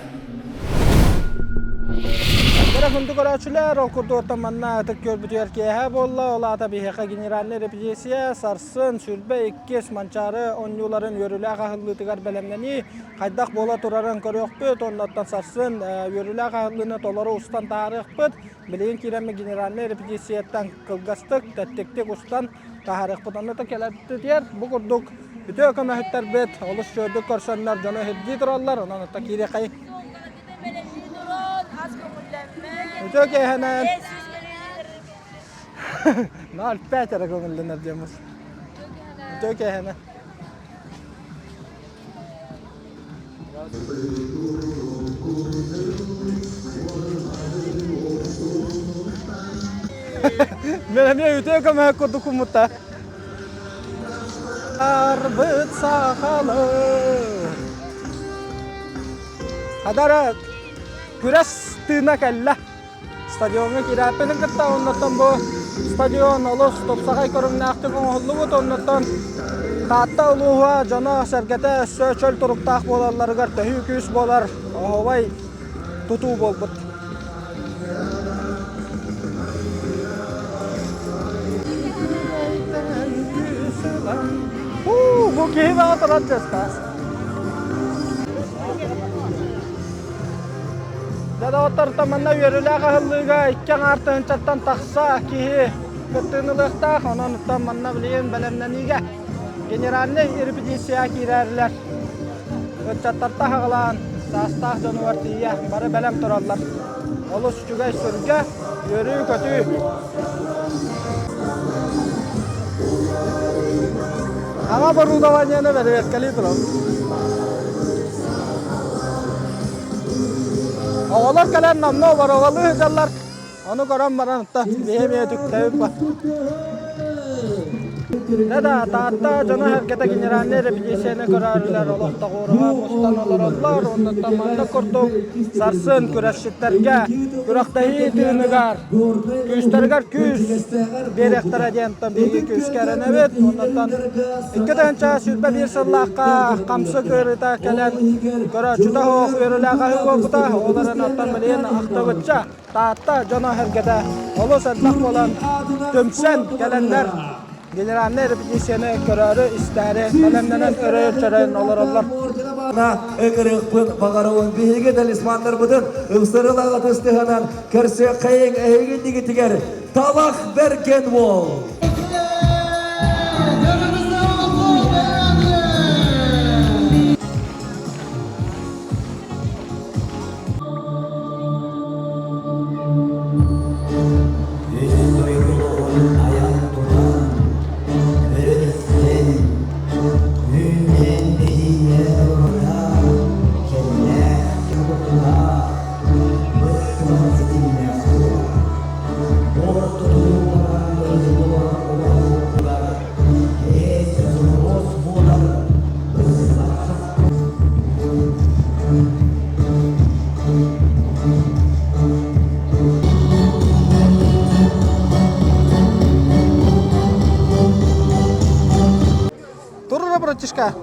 Кэрэ күндү көрөөччүлэр, ол курдук оттон манна ытык күөлбүтүгэр киэһэ буолла. Ол аата биһиэхэ генеральнай репетиция сарсын сүрбэ иккис Манчаары оонньууларын үөрүүлээх аһыллыытыгар бэлэмнэнии хайдах буола турарын көрүөхпүт. Оннуттан сарсын үөрүүлээх аһыллыыны толору устан таһаарыахпыт. Билигин киирэммит генеральнай репетицияттан кылгастык, тэттиктик устан таһаарыахпыт. Онно кэлэбитигэр бу курдук үтүө көмөһүттэрбит олус үчүгэйдик көрсөннөр дьону иһирдии тураллар. Онон оттон киириэхэй. Үтүө киэһэнэн. 0,5 эрэ көҥүллэнэр диэммит. Үтүө киэһэнэн. Мен эмиэ үтүө көмө курдук куммутта. Арбыт сахалы. Хадара күрэс тыына кэллэ. Стадиоҥҥа киирээппитин кытта оннуттан бу стадион олус тупсаҕай көрүҥнээхтик оҥоһуллубут. Оннуттан Таатта улууһа дьоно-сэргэтэ өссө чөл туруктаах буолалларыгар төһүү күүс буолар оһуобай тутуу буолбут. Бу киһи баҕа турар честас. Дьэ доҕоттортон манна үөрүүлээх аһыллыыга икки аҥаар тыһыынчаттан тахса киһи кыттыыны ылыахтаах. Онон оттон манна билигин бэлэмнэниигэ генеральнай репетиция киирэрилэр. Ыччаттартан аҕалаан саастаах дьонугар тиийэ бары бэлэм тураллар. Олус үчүгэй сүргэ, үөрүү-көтүү. Аҕа оборудованиены бэрэбиэркэлии турабыт. Оҕолор кэлэн номнуо боруобалыы сылдьаллар. Ону көрөн баран оттон биһи эмиэ түктэбит ба. Да, Таатта дьоно-сэргэтэ генеральнай репетицияны көрөөрүлэр олох тоҕуоруһа мустан олороллор. Оннуттан маннык курдук сарсын күрэсчиттэргэ күрэхтэһии тыыныгар күүстэригэр күүс биэриэхтэрэ диэн биһиги күүскэ эрэнэбит. Оннуттан 2021 сыллаахха хамсык ыарыыта кэлэн көрөөччүтэ суох үөрүүлээх аһыы буолбута. Ол эрэн оттон билигин ахтыбычча Таатта дьоно-сэргэтэ олус элбэх буолан түмсэн кэлэннэр генеральнай репетицияны көрөөрү-истээри бэлэмнэнэн өрөйөн-чөрөйөн олороллор.
Ыҥырыахпын баҕарабын биһиги талисманнарбытын ыксарылаах ытыстыһынан көрсүөххэйиҥ эһиги иннигитигэр Талах Бэргэн уол!
Турура, братишка.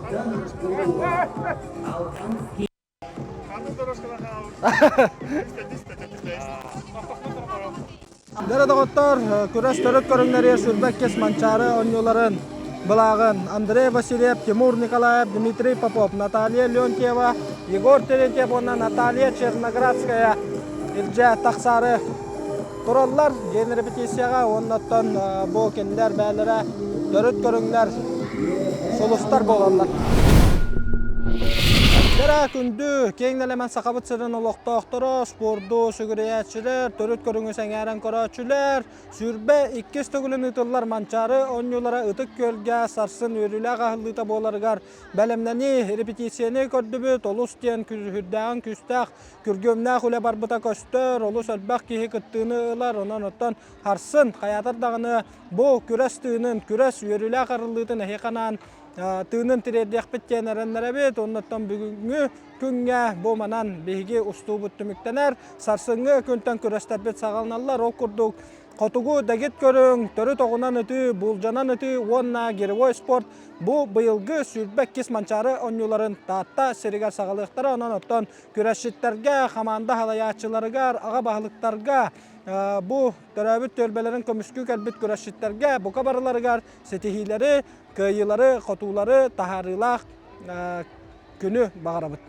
Дэрэ доҕоттор, күрэс төрүт көрүҥнэригэр сүрбэккис Манчаары оонньууларын былааҕын Андрей Васильев, Тимур Николаев, Дмитрий Попов, Наталья Леонтьева, Егор Терентьев уонна Наталья Черноградская илдьэ тахсаары тураллар диэн репетицияҕа уонна оттон бу кинилэр бэйэлэрэ төрүт көрүҥнэр сулустар буолаллар. Көрөөччүлэрэ күндү, киэҥ нэлэмэн Сахабыт сирин олохтоохторо, спорду сүгүрүйээччилэр, төрүт көрүҥү сэҥээрэн көрөөччүлэр, 22 төгүлүн ыытыллар Манчаары оонньуулара Ытык Күөлгэ сарсын үөрүүлээх аһыллыыта буоларыгар бэлэмнэнии, репетицияны көрдүбүт, олус диэн күрүһүрдээҕин күүстээх, күргүөмнээх үлэ барбыта көстөр, олус элбэх киһи кыттыыны ылар, онон оттон харсын хайаатар даҕаны бу күрэс тыынын, күрэс үөрүүлээх арыллыытын эһиэхэ анаан тыынын тириэрдиэхпит диэн эрэннэрэбит. Оннуттан бүгүҥҥү күҥҥэ бу манан биһиги устуубут түмүктэнэр. Сарсыҥҥы күнтэн күрэстэрбит саҕаланаллар. Ол курдук хотугу дэгит көрүҥ, төрүт оҕунан ытыы, буулдьанан ытыы уонна гиревой спорт бу быйылгы 22 Манчаары оонньууларын Таатта сиригэр саҕалыахтара. Онон оттон күрэсчиттэргэ, хамаанда салайааччыларыгар, аҕа баһылыктарга бу төрөөбүт түөлбэлэрин көмүскүү кэлбит күрэсчиттэргэ бука барыларыгар ситиһиилэри, кыайыылары, хотуулары таһаарыылаах күнү баҕарабыт.